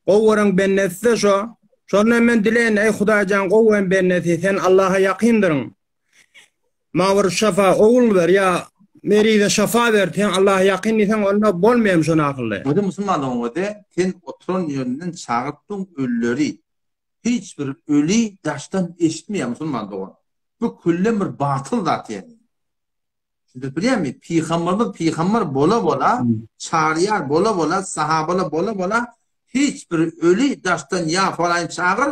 gowy gören bendesi şo. Şondan men dileýin eý Hudaýjan gowy gören bendesi sen Allaha ýakyndyryň. Maňa bir şafa ogul ber ýa merize şafa ber sen Allaha ýakyn diýseň onda bolmaýam şony akylly. Özi musulmanlygyň özi sen oturan ýerinden çagyryp ölüleri hiç bir öli daşdan eşitmeýär musulman dogan. Bu küllem bir batyl zat ýani. Düşündirip bilýärmi? Pygamberimiz pygamber bola bola, çaryýar bola bola, sahabalar bola bola hiç bir öli daşdan ýa falaýyn çagyr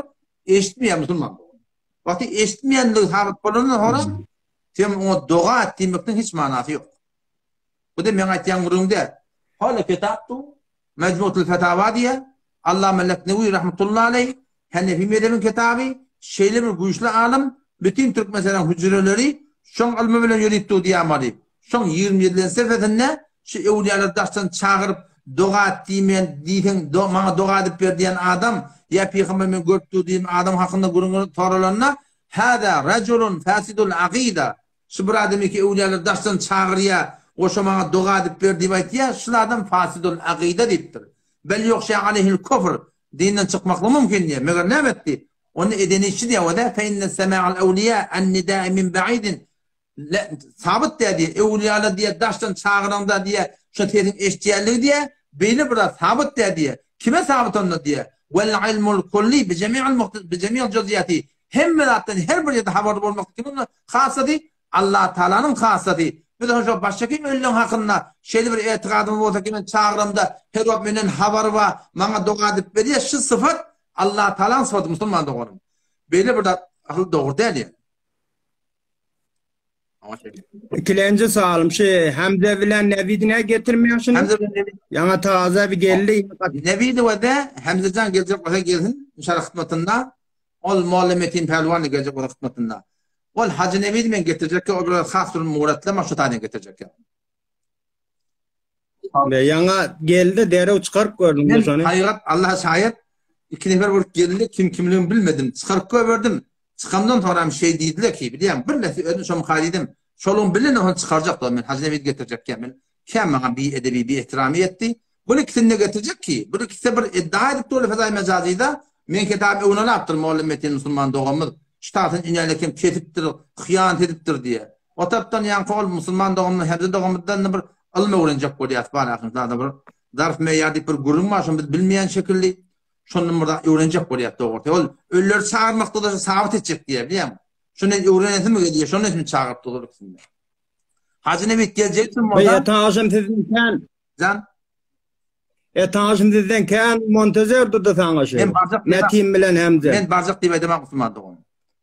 eşitmeýär musulman dogan. Wagty eşitmeýänligi sabyt bolandan soňra sen oňa doga et diýmekden hiç manasy ýok. Bu-da meň aýtýan gürrüňim däl. Hala kitap du, Mejmutul Fetawa diýýär. Allama Leknewi rahmetullahi aleý, Henefi mezhebiň kitaby, şeýle bir güýçli alym, bütin Türkmenistanyň hüjreleri şoň ylmy bilen ýörip dur diýýär Şoň 27-nji sefesinde şu öwlüýalary daşdan çagyryp doga et diýmeýän diýseň maňa doga edip ber diýen adam ýa pygamber men görüp dur diýen adam hakynda gürrüň soralanda hada rajulun fasidul akyda Şu bir adam iki öwlüýalar daşdan çagyrýa, goşa maňa doga edip ber diýip aýtýa, şul adam fasidul akyda diýipdir. Bel ýogşa aleyhil kufr, dinden çykmaklygy mümkin diýýär. Meger näme etdi? Onda eden işi diýýär, we fe inne sema'al awliýa an nida'i min ba'idin sabyt diýýär diýýär. Öwlüýalar diýýär daşdan çagyraňda diýýär, şo sesiň eşidýänligi diýýär, beýle bir zat sabyt diýýär diýýär. Kime sabyt onda diýýär? Wel ilmul kulli bi jemi'il bi jemi'il juz'iýati Hemme zatdan her bir ýerde habarly bolmak kimiň hassasy? Allatagalanyň hassasy. Biz şo başgaky ölüleň hakynda şeýle bir etigadymyz bolsa ki men çagyramda her wagt menden habary bar, maňa doga edip berýär, şu syfat Allatagalaň syfaty musulman doganym. Beýle bir zat asyl dogry däl ýa. Ikilenji salym şu Hemze bilen Nebidi ne getirmeýär şuny? Hemze bilen Nebidi. Ýaňa taze bir geldi. Nebidi we de Hemzejan geljek bolsa gelsin inşallah hyzmatynda. Ol Molla Metin Pälwan geljek bolsa hyzmatynda. Ol Hajy Nebidi men getirjek ol biraz has bir muratlama şu taýdan getirjek. Ýaňa geldi derrew çykaryp gördüm Men şony. Haýygat Allah şaýat iki nefer bolup geldi kim kimligini bilmedim. Çykaryp goýberdim. Çykamdan soňra hem şeý diýdiler ki, bilýäň, bir nesi özüm şo myka diýdim. Şoluň bilen ony çykarjak men Hajy Nebidi getirjek men. Kem maňa bi edebi bi ehtiramy etdi. Bu ikisini de getirjek ki, bu ikisi bir iddia edip durly fezaý mejazyda, men kitaby öwün alapdyr Molla Metin musulman doganymyz. Şu taýdan inäle kim kesipdir, hyýanat edipdir diýe. O tarapdan ýaňky ol musulman doganymyz Hemze doganymyzdan bir ylym öwrenjek bolýas bar ahyrynda bir zarf meýar diýip bir gürrüň bar şony biz bilmeýän şekilli şondan bir zat öwrenjek bolýas dogrusy. Ol ölüleri çagyrmakda da sabyt etjek diýýär bilýäňmi? Şony öwrenesimi gelýär, şonuň üçin çagyryp dur ikisini. Hajy Nebit geljek kim bolsa? Eý, tanşym sizden kän. Jan. E tanşym sizden kän montezer durdy saňa şu. Men barjak Metin bilen Hemze. Men barjak diýip aýdamak musulman dogan.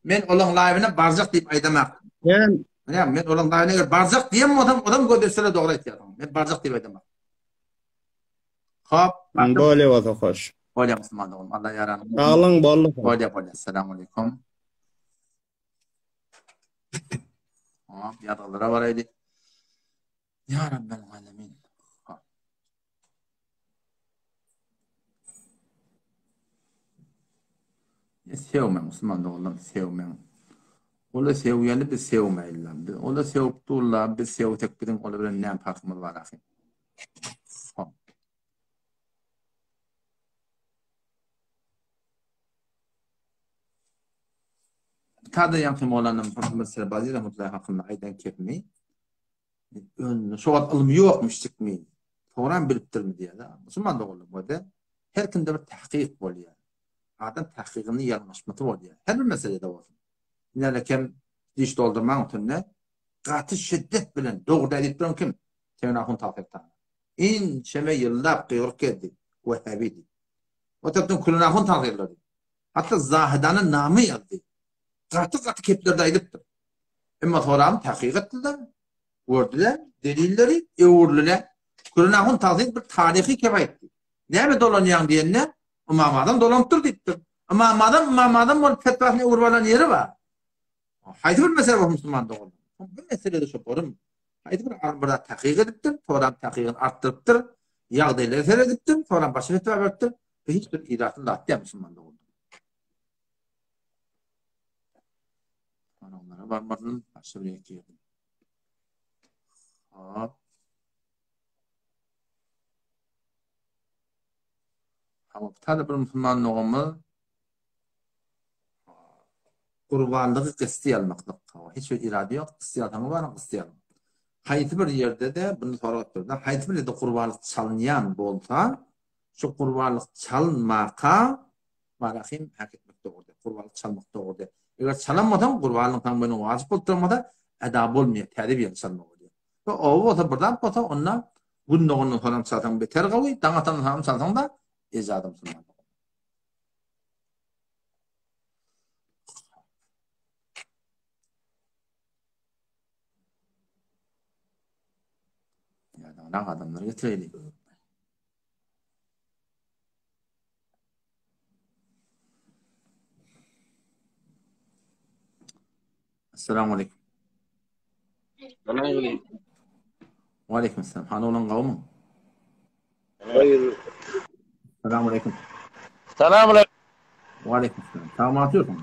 Men olaň laýyna barjak diýip aýdamak. Men Ýa men olaň laýyna eger barjak diýen bolsam, odam göz üstüne dogry aýtýarsyň. Men barjak diýip aýdamak. Hop. Bolýa bolsa hoş. Bolýa musulman dogan. Allah ýaranyň. Saglyň bolly. Bolýa bolýa. Assalamu alaykum. Hop, ýazgylara baraýdy. Ya Rabbel Alemin. Sewmäň, musulman doganlarym, sewmäň. Ola sewýäli biz sewmäýliler. Biz ola sewip durlar, biz sewsek biziň ola bilen näme parhymyz bar ahy. Hop. Tada ýaňky Mowlana Muhammed Serbazi rahmetullahi hakynda aýdan kepimi Önünde şo wagt ylmy ýokmuş çykmy. Soňram bilipdirmi diýýär. Musulman doganlar bolýar. Her kimde bir tahkyk bolýar. Adam tahkygyny ýalňyşmasy bolýar. Her bir meselede bolsun. Ine kem diş doldurmaň üstünde gaty şiddet bilen dogry däl diýip duran kim? Tewen ahun tagsyr Inçeme ýyllap gygyryp gezdi. Wehhabi diýip. O tarapdan Külen ahun tagsyrlady. Hatda Zahidana name ýazdy. Gaty-gaty kepleri-de aýdypdyr. Emma soragyny takyk etdiler, gördüler, delilleri öwürdiler. Küren ahun tagsyr bir taryhy kep aýtdy. Näme dolanýaň diýende, Ymam Azam dolanypdyr diýipdir. Ymam Azam Ymam Azam bolup fetwasyny öwürip alan ýeri bar. Haýsy bir mesele bolsun musulman doganlar. Bu meselede şo borum. Haýsy bir alym bir zat takyk edipdir, soram takygyny artdyrypdyr, ýagdaýlara seredipdir, soram başga fetwa beripdir. Bu hiç bir ilatly zat däl musulmanda boldy. Onlara barmadym, başga bir ýere girdim. Hop. Hawa, bir tane bir musulman doganymyz Gurbanlygy gysdy almaklyk. Hiç bir irade ýok, gysdy alsaňyz baryň gysdy alyň. Haýsy bir ýerde-de bunu sorag etdirdi. Haýsy bir ýerde gurbanlyk çalynýan bolsa, şu gurbanlyk çalynmaka barahym hak etmek dogry däl. Gurbanlyk çalmak dogry däl. Eger çalanmasaň, gurbanlyk saň boýnuňa wajyp bolup durmasa, eda bolmaýar, täze bir ýerde çalmak bolýar. We oba bolsa bir zat bolsa, onda gün dogandan soňam çalsaň beter gowy, daň atandan soňam çalsaň-da, ejady musulman. Ýa-da adamlar getireli. Assalamu aleykum. Wa aleykum assalam. Hany olan gawmy? Hayır. Assalamu aleykum. Salam aleykum. Wa aleykum assalam. Tamam atıyorsun.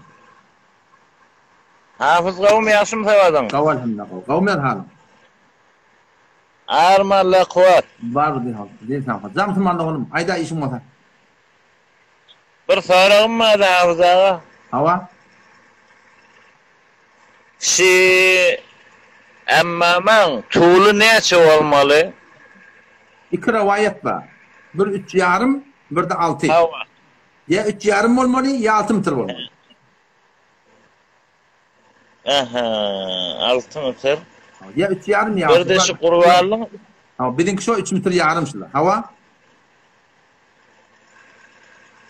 Hafız gawmy ýagşymy sabadyň? Gaw elhamdülillah gaw. Gawmy halyň? Arma la kuwat. Bar bir hal. Din sağ. Jam musulman doganym. Aýda işiň bolsa. Bir soragym bardy Hafız aga. Hawa. Şi emmamaň tuly näçe bolmaly? Iki rowaýat bar. Bir üç ýarym, bir-de alty. Hawa. Ýa üç ýarym bolmaly, ýa alty metr bolmaly. Aha, 6 metr. Ýa 3 ýarym ýa Bir de şu gurbanlyň. Ha, biziňki şo 3 metr ýarym şular. Hawa.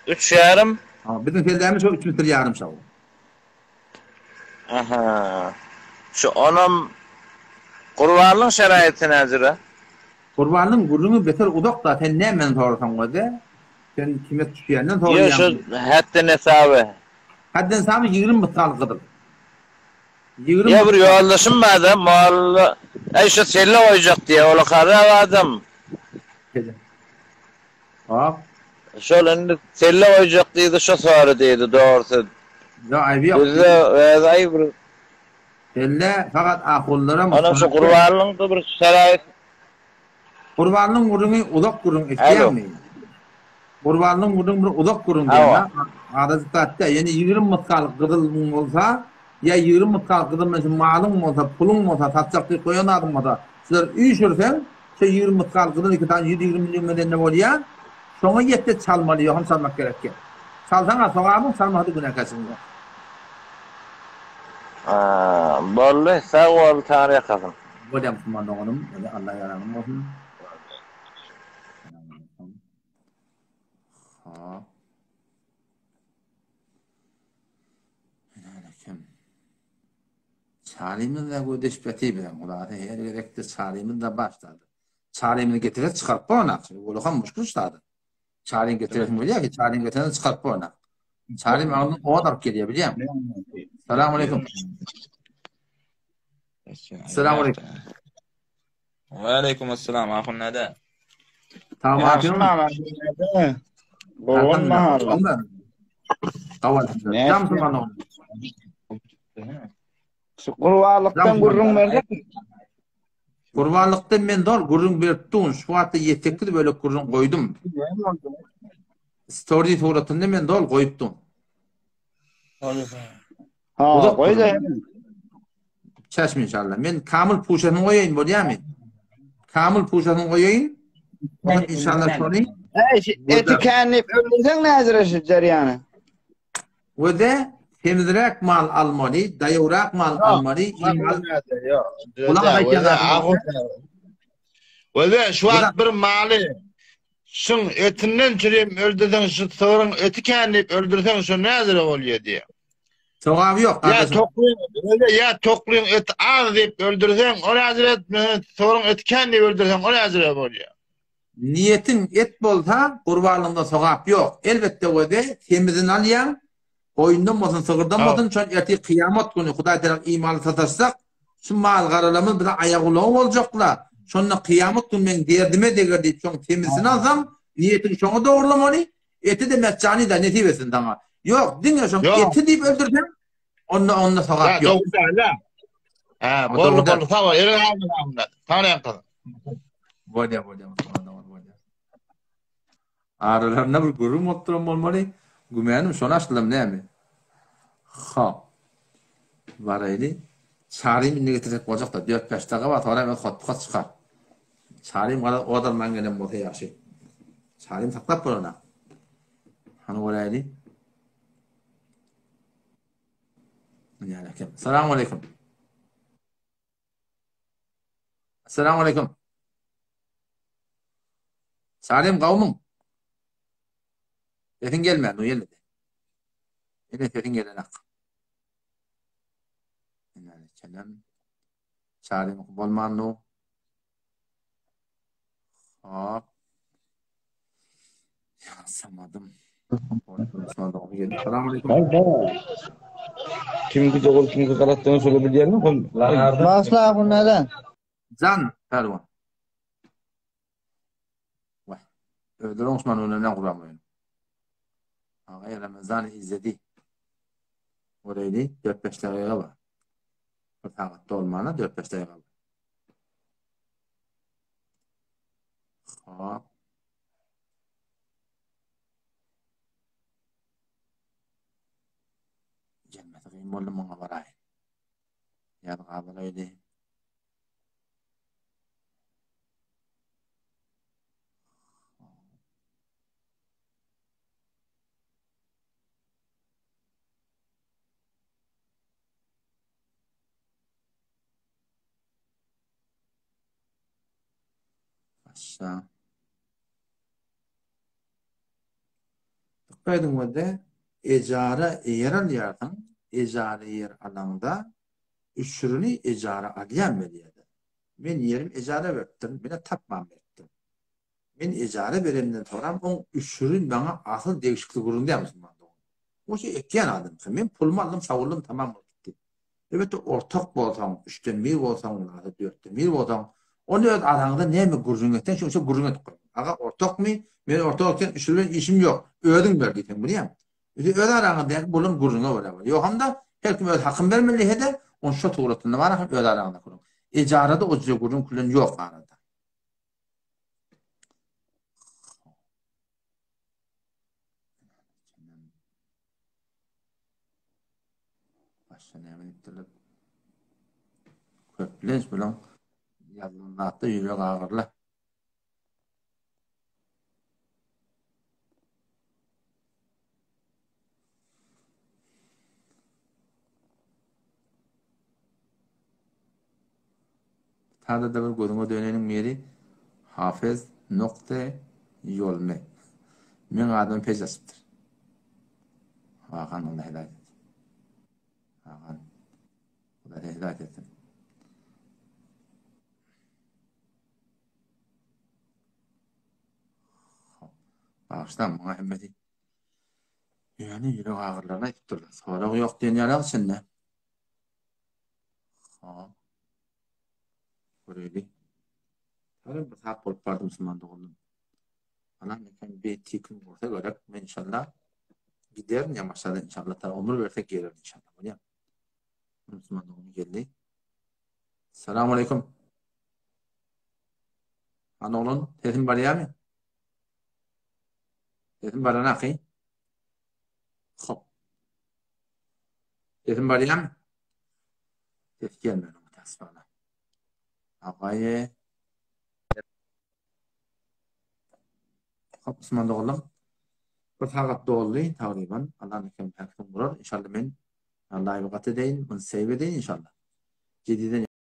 3 ýarym. Ha, biziň sellämiz şo 3 metr ýarym şo. Aha. Şu onam gurbanlyň şeraýaty näjüre? Gurbanlyň gürrüňi beter uzak da, sen näme menden sorasaň özi? Sen kime düşýänden soraýaň? Ýok, şu hetden hesaby. Hadden samy 20 mysgal gyzyl. 20 Ýa bir ýoldaşym barda, molla, äý şu selle goýjak diýýär, ol garrap adam. Hop. Şol indi selle goýjak diýdi, şo sory diýdi, dogrusy. Ýok, aýby ýok. Bizde öz aý bir Selle fakat ahunlara Onam şu Gurbanlyň-da bir şeraýt Gurbanlyň gürrüňi uzak gürrüň eşidýäňmi? Gurbanlyň gürrüňi bir uzak gürrüň diýýän. Azajyk zat däl. Ýöne 20 mysgal gyzylyň bolsa, ýa 20 mysgal gyzyl bilen şu malyň bolsa, puluň bolsa, satjak diýip goýan zadyň bolsa, şulary üýşürseň, şo 20 mysgal gyzyl iki sany 120 million edende bolýar. Şoňa ýetse çalmaly, ýogsam çalmak gerek däl. Çalsaň-a sogabyň, çalmasa-da günäkärçiligiň ýok. Boldy, sag bol, Taňry ýalkasyn. Bolýa musulman doganym, özi Alla ýaranym bolsun. Hop. Kim? Çarymyz da gödeşip ýatyr biziň. Hudaýa her gezekde çarymyz da başlady. Çarymyzy getirse çykaryp bolanok. Olam muşkul şady. Çaryň getiresiň bolýar ki, çaryň getireni çykaryp bolanok. Çarym agzyndan ot alyp gelýär, bilýäňmi? Salam aleýkum. Salam aleýkum. Wa aleýkum assalam, ahun näde? Tamam, Ýagşy mama, näde? Gowan mahalla. Gawal. Tam zaman Şu gurbanlykdan gürrüň berjek. Gurbanlykdan men zor gürrüň berip durun. Şu wagtda 7-8 bölek gürrüň goýdum. Story suratynda men zor goýup durun. Ha, goý da. Çeşme inşallah. Men kamil puşasyny goýaýyn bolýarmy? Kamil puşasyny goýaýyn. Ondan inşallah şony. Ey, eti kendip öldürseň näzire şu jarýany. We-de semizräk mal almaly, daýawrak mal almaly, imal. Gulak aýtýan Wede şu wagt bir maly şuň etinden çürem öldürseň şu sygryň eti kän diýip öldürseň şu näzire bolýar diýýär. Sogaby ýok Ýa toklyň öyle ýa toklyň eti az diýip öldürseň o näzire sygryň eti kän diýip öldürseň o näzire bolýar. Niýetiň et bolsa gurbanlygyňda sogap ýok. Elbetde wede semizini alýaň, goýundan bolsun, sygyrdan bolsun, şony ertir kyýamat güni Hudaý tarap imanly sataşsak, Şu mal-garalarymyz bize aýak-ulagy boljakla. Şonda kyýamat gün meň derdime deger diýip şoň temizini alsaň, niýetiňi şoňa dogrulamaly, eti-de metjany-da nesip etsin saňa. Ýok, diňe şoň eti diýip öldürseň, onda onda sogap ýok. Dogry däl-de. Hä, boldy, boldy, sag bol. Eliňe saglyk ahunda. Sag bol. Bolýar, bolýar, bolýar. Aralarynda bir gürrüň bolup duran bolmaly. Gümänim şony açdylam näme? Hop. Baraýly. Çarym indi getirsek boljak-da. Dört-bäş daga bar, soňra öz hotpot çykar. Çarym garaz ot alman gelen bolsa ýagşy. Çarym saklap bolana. Hany göräýli. Näme eken? Salam aleyküm. Salam aleyküm. Salim gawmyň? Sesiň gelmän, o ýene-de. Ýene sesiň gelenak. Ine, çenem. Salim bolman nu. Hop. Ya samadım. Salam aleyküm. Kimki dogry, kimki galatdygyny şöyle bilýärmi? Başla bunlara. Can, pälwan. Wah. Özleri oňuşman öňünden guramlaýyn. Agay Ramazany izledi. Orayly 4-5 dagyga bar. Bir sagat dolmana 4-5 dagyga bar. Hop. Gelmesi kyn boldy muňa baraý. Ýazga bolaýdy. Aşağı. Dikkat ediň wede, ejara ýer alýarsyň, ejara ýer alaňda üşürini ejara alýan berýärler. Men ýerim ejara beripdirin, menä tapman beripdirin. Men ejara beremden soňram oň üşüri maňa asyl degişikli gürrüň däl musulman dogan. O şey ekýän adamsy. Men pulumy aldym, sawuldym, tamam bolup gitdi. Elbetde ortak bolsaň, üçden bir bolsaň, ýa-da dörtden bir bolsaň, onda öz araňyzda näme gürrüň etseň, şoňça gürrüň edip goý. Aga ortakmy? Men ortak eken, üşür bilen işim ýok. Özüň ber diýseň bolýar. Öz araňyzdaky bolan gürrüňe görä bolýar. Ýogamda her kim öz hakyny bermeli diýse-de, ony şo suratynda bar hem öz araňyzda gürrüň. Ejarada o jüre gürrüň külen ýok arada. Başga näme diýipdirler? Köplenç bilen ýazylan zatda ýürek agyrla. Sada-da bir gözüňe döneniň biri Hafez nokte ýolmy. Meň adyma pej açypdyr. Hakan Allah hidayet etsin. Hakan. Allah hidayet etsin. Bagyşlaň muňa hemmesi. Ýöne ýürek agyrlaryny aýdyp durlar. Sorag ýok diýen ýaly içinde. Hop. Göreýli. Täze bir saat bolup bardy musulman doganlar. Alan eken bir tikin bolsa gerek. Men inşallah giderin ya maşallah inşallah ta ömür berse gelerin inşallah. Bolýar. Musulman dogan geldi. Selamun aleyküm. Ana oglan, sesim barýarmy? Sesim baranaky. Hop. Sesim barýarmy? Ses gelmedi mutasbana. Agaýe. Hop, Osman doganlar. Bir sagat doldy tagryban. Allah nekem päksin gurar. Inşallah men live gat edeýin, muny save edeýin inşallah. Jediden.